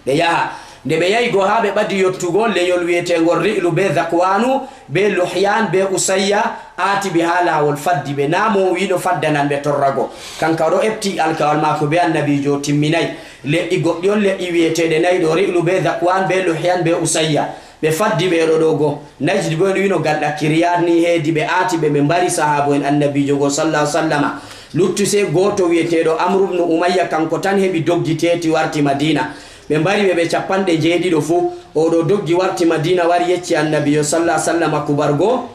Ɓe yaha. Nde ɓe yahi go haa ɓe ɓadi yottugo, lenyol wi'eteengol Ri'lu bee Zakwaanu bee Luhyan bee Usayya aati ɓe haa laawol, faddi ɓe. Naa mo o wi'no faddanan ɓe torrago. Kanka o ɗo eɓti alkawal maako bee Annabiijo, o timminay. Le'i goɗɗi on, le'i wi'eteeɗe nayi ɗo, Ri'lu bee Zakwaan bee Luhyan bee Usayya. Ɓe faddi ɓe ɗo ɗo go. Najdi boo en wi'no gal ɗakkiri yaadni heedi ɓe, aati ɓe, ɓe mbari sahaabo'en Annabiijo go sallallahu alayhi wa sallama. Lutti sey gooto wi'eteeɗo Amru bnu Umayya, kanko tan heɓi doggi teeti warti Madiina. Ɓe mbari ɓe, ɓe cappanɗe njeeɗiɗo fuu. Oo ɗo doggi warti Madiina, wari yecci Annabiijo sallallahu alayhi wa sallama kubar go.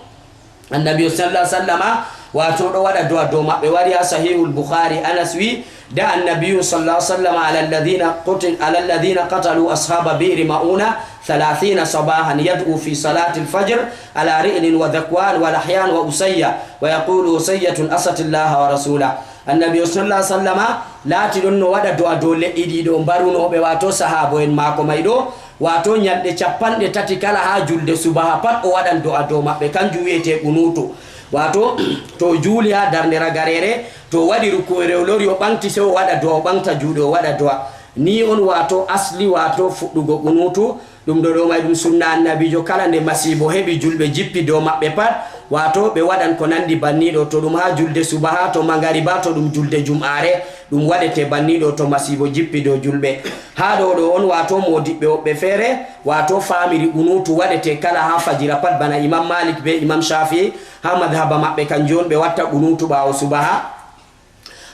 Annabiijo sallallahu alayhi wa sallama, waato ɗo waɗa du'a dow maɓɓe, wari haa Sahihul Bukhari, Anas wi'i, دعا النبي صلى الله عليه وسلم على الذين قتل، على الذين قتلوا أصحاب بئر مؤونة ثلاثين صباحا، يدعو في صلاة الفجر على رئل وذكوان ولحيان وأسية، ويقول: "أسية أستت الله ورسوله." Annabiijo sallallahu alayhi wa sallama laati ɗon no waɗa du'a dow le'i ɗiɗo mbarunooɓe, waato sahaabo'en maako may ɗo, waato nyalɗe cappanɗe tati kala haa julde subaha pat o waɗan du'a dow maɓɓe, kanjum wi'etee qunuutu. Waato to o juuli haa darnde ragareere, to o waɗi ruku'ere, o lori, o ɓaŋgti, sey o waɗa du'a, o ɓaŋgta juuɗe, o waɗa du'a. Ni on waato asli, waato fuɗɗugo qunuutu, ɗum ɗo ɗo may ɗum sunna Annabiijo. Kala nde masiibo heɓi julɓe, jippi dow maɓɓe pat, waato ɓe waɗan ko nanndi banni ɗo, to ɗum haa julde subaha, to mangariba, to ɗum julde jum'aare, ɗum waɗete banni ɗo to masiibo jippi dow julɓe. Haa ɗo ɗo on, waato moodiɓɓe woɓɓe feere, waato faamiri qunuutu waɗete kala haa fajira pat, bana Imam Malik bee Imam Shafi'i, haa madhaba maɓɓe, kanjum on ɓe watta qunuutu ɓaawo subaha.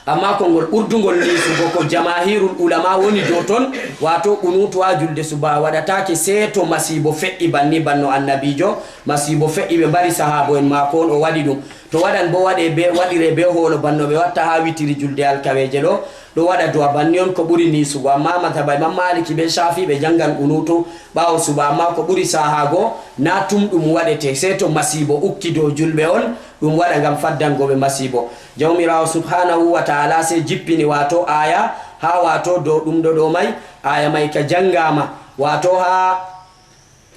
Ammaa konngol ɓurdungol liisugo ko jamaahirul ulama woni dow ton, waato qunuutu haa julde subaha waɗataake sey to masiibo fe'i banni, banno Annabiijo, masiibo fe'i ɓe mbari sahaabo'en maako on o waɗi ɗum. To waɗan boo waɗe bee, waɗire bee hoolo banno ɓe watta haa witiri julde alkaweeje ɗo, ɗo waɗa du'a banni on ko ɓuri niisugo. Ammaa madhaba Imam Maliki bee Shafi'i ɓe janngan qunuutu ɓaawo suba, ammaa ko ɓuri saahaago naa tum ɗum waɗete, sey to masiibo ukki dow julɓe on, ɗum waɗa ngam faddango ɓe masiibo. Jawmiraawo subhaanahu wa ta'ala sey jippini waato aaya haa waato dow ɗum ɗo ɗo may, aaya may ka janngaama, waato haa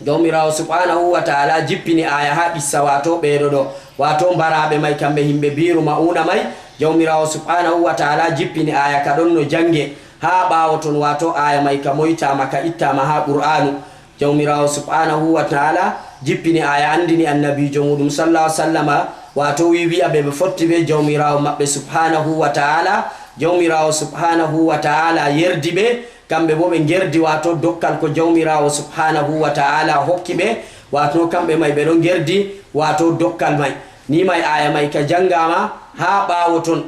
Jawmiraawo subhaanahu wa ta'ala jippini aaya haa qissa waato ɓeeɗo ɗo, waato mbaraaɓe may kamɓe yimɓe biiru ma'uuna may. Jawmiraawo subhaanahu wa ta'ala jippini aaya ka ɗon no jannge haa ɓaawo ton, waato aaya may ka moytaama, ka ittaama haa Qur'aanu. Jawmiraawo subhaanahu wa ta'ala jippini aaya anndini Annabiijo muuɗum sallallahu alayhi wa sallama, waato wi-, wi'a ɓe ɓe fotti bee Jawmiraawo maɓɓe subhaanahu wa ta'ala. Jawmiraawo subhaanahu wa ta'ala yerdi ɓe, kamɓe boo ɓe ngerdi, waato dokkal ko Jawmiraawo subhaanahu wa ta'ala hokki ɓe, waato kamɓe may ɓe ɗon ngerdi, waato dokkal may. Ni may aaya may ka janngaama haa ɓaawo ton.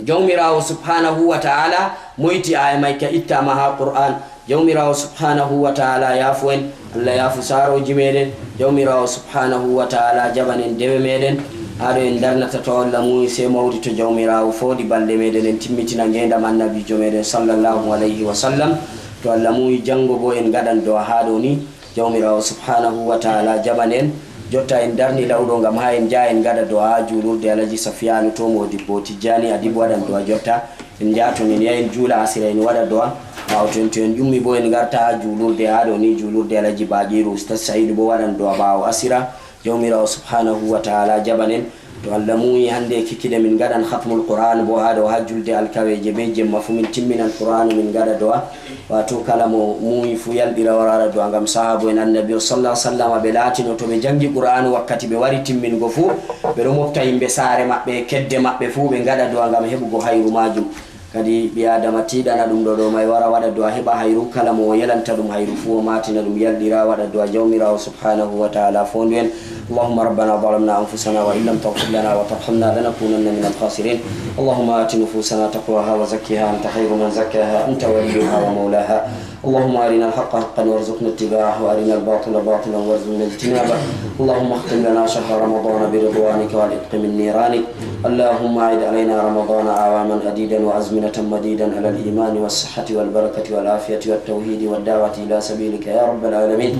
Jawmiraawo subhaanahu wa ta'ala moyti aaya may ka ittaama haa Qur'aan. Jawmiraawo subhaanahu wa ta'ala yaafo en, Allah yaafo saarooji meeɗen. Jawmiraawo subhaanahu wa ta'ala jaɓan en dewe meeɗen. Haa ɗo en ndarnata, to Allah muuyi sey mawdi to Jawmiraawo fooɗi balɗe meeɗen, en timmitina ngeendam Annabiijo meeɗen sallallahu alayhi wa sallam. To Allah muuyi, janngo boo en ngaɗan do'a haa ɗo ni. Jawmiraawo subhaanahu wa ta'ala jaɓan en. Jotta en ndarni law ɗo ngam haa en njaha en ngaɗa do'a haa juulurde Alaji Safiyaanu, to Moodibbo Tijjaani Adib waɗan do'a jotta. En njaha ton, en yaha en juula asira, en waɗa do'a. Ɓaawo ton, to en ƴummi boo, en ngarta haa juulurde, haa ɗo ni juulurde Alaji Baqiiru, Ustaz Sa'idu boo waɗan do'a ɓaawo asira. Jawmiraawo subhaanahu wa ta'ala jaɓan en. To Allah muuyi, hannde e kikiɗe min ngaɗan khatmul Qur'an bo haa ɗo, haa julde alkaweeje be jemma fu min timminan Qur'anu min ngaɗa du'a. Waato kala mo muuyi fu yalɗira wara waɗa du'a ngam sahaabu en Annabi sallallahu alaihi wasallam ɓe laatino to ɓe jangi Qur'anu wakkati ɓe wari timmingo fu, ɓe ɗo mofta yimɓe saare maɓɓe, kedde maɓɓe fu ɓe ngaɗa du'a ngam heɓugo hayru maajum. Kadi ɓi Adama tiiɗana ɗum ɗo ɗo may wara waɗa du'a heɓa hayru, kala mo o yelanta ɗum hayru fu o maatina ɗum yalɗira waɗa du'a Jawmiraawo subhanahu wa ta'ala foondu en. اللهم ربنا ظلمنا أنفسنا وإن لم تغفر لنا وترحمنا لنكونن من الخاسرين. اللهم آت نفوسنا تقواها وزكها أنت خير من زكاها أنت وليها ومولاها. اللهم أرنا الحق حقا وارزقنا اتباعه وأرنا الباطل باطلا وارزقنا اجتنابه. اللهم اختم لنا شهر رمضان برضوانك والعتق من نيرانك. اللهم أعد علينا رمضان أعواما عديدا وأزمنة مديدا على الإيمان والصحة والبركة والعافية والتوحيد والدعوة إلى سبيلك يا رب العالمين.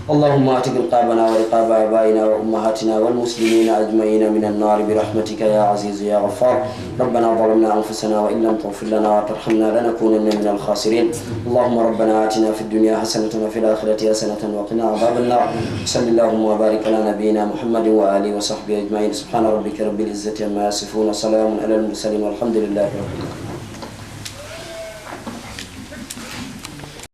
اللهم اعتق رقابنا ورقاب آبائنا وأمهاتنا والمسلمين أجمعين من النار برحمتك يا عزيز يا غفار. ربنا ظلمنا أنفسنا وإن لم تغفر لنا وترحمنا لنكونن من الخاسرين. اللهم ربنا آتنا في الدنيا حسنة وفي الآخرة حسنة وقنا عذاب النار. صل اللهم وبارك على نبينا محمد وآله وصحبه أجمعين. سبحان ربك رب العزة عما يصفون وسلام على المرسلين والحمد لله رب العالمين.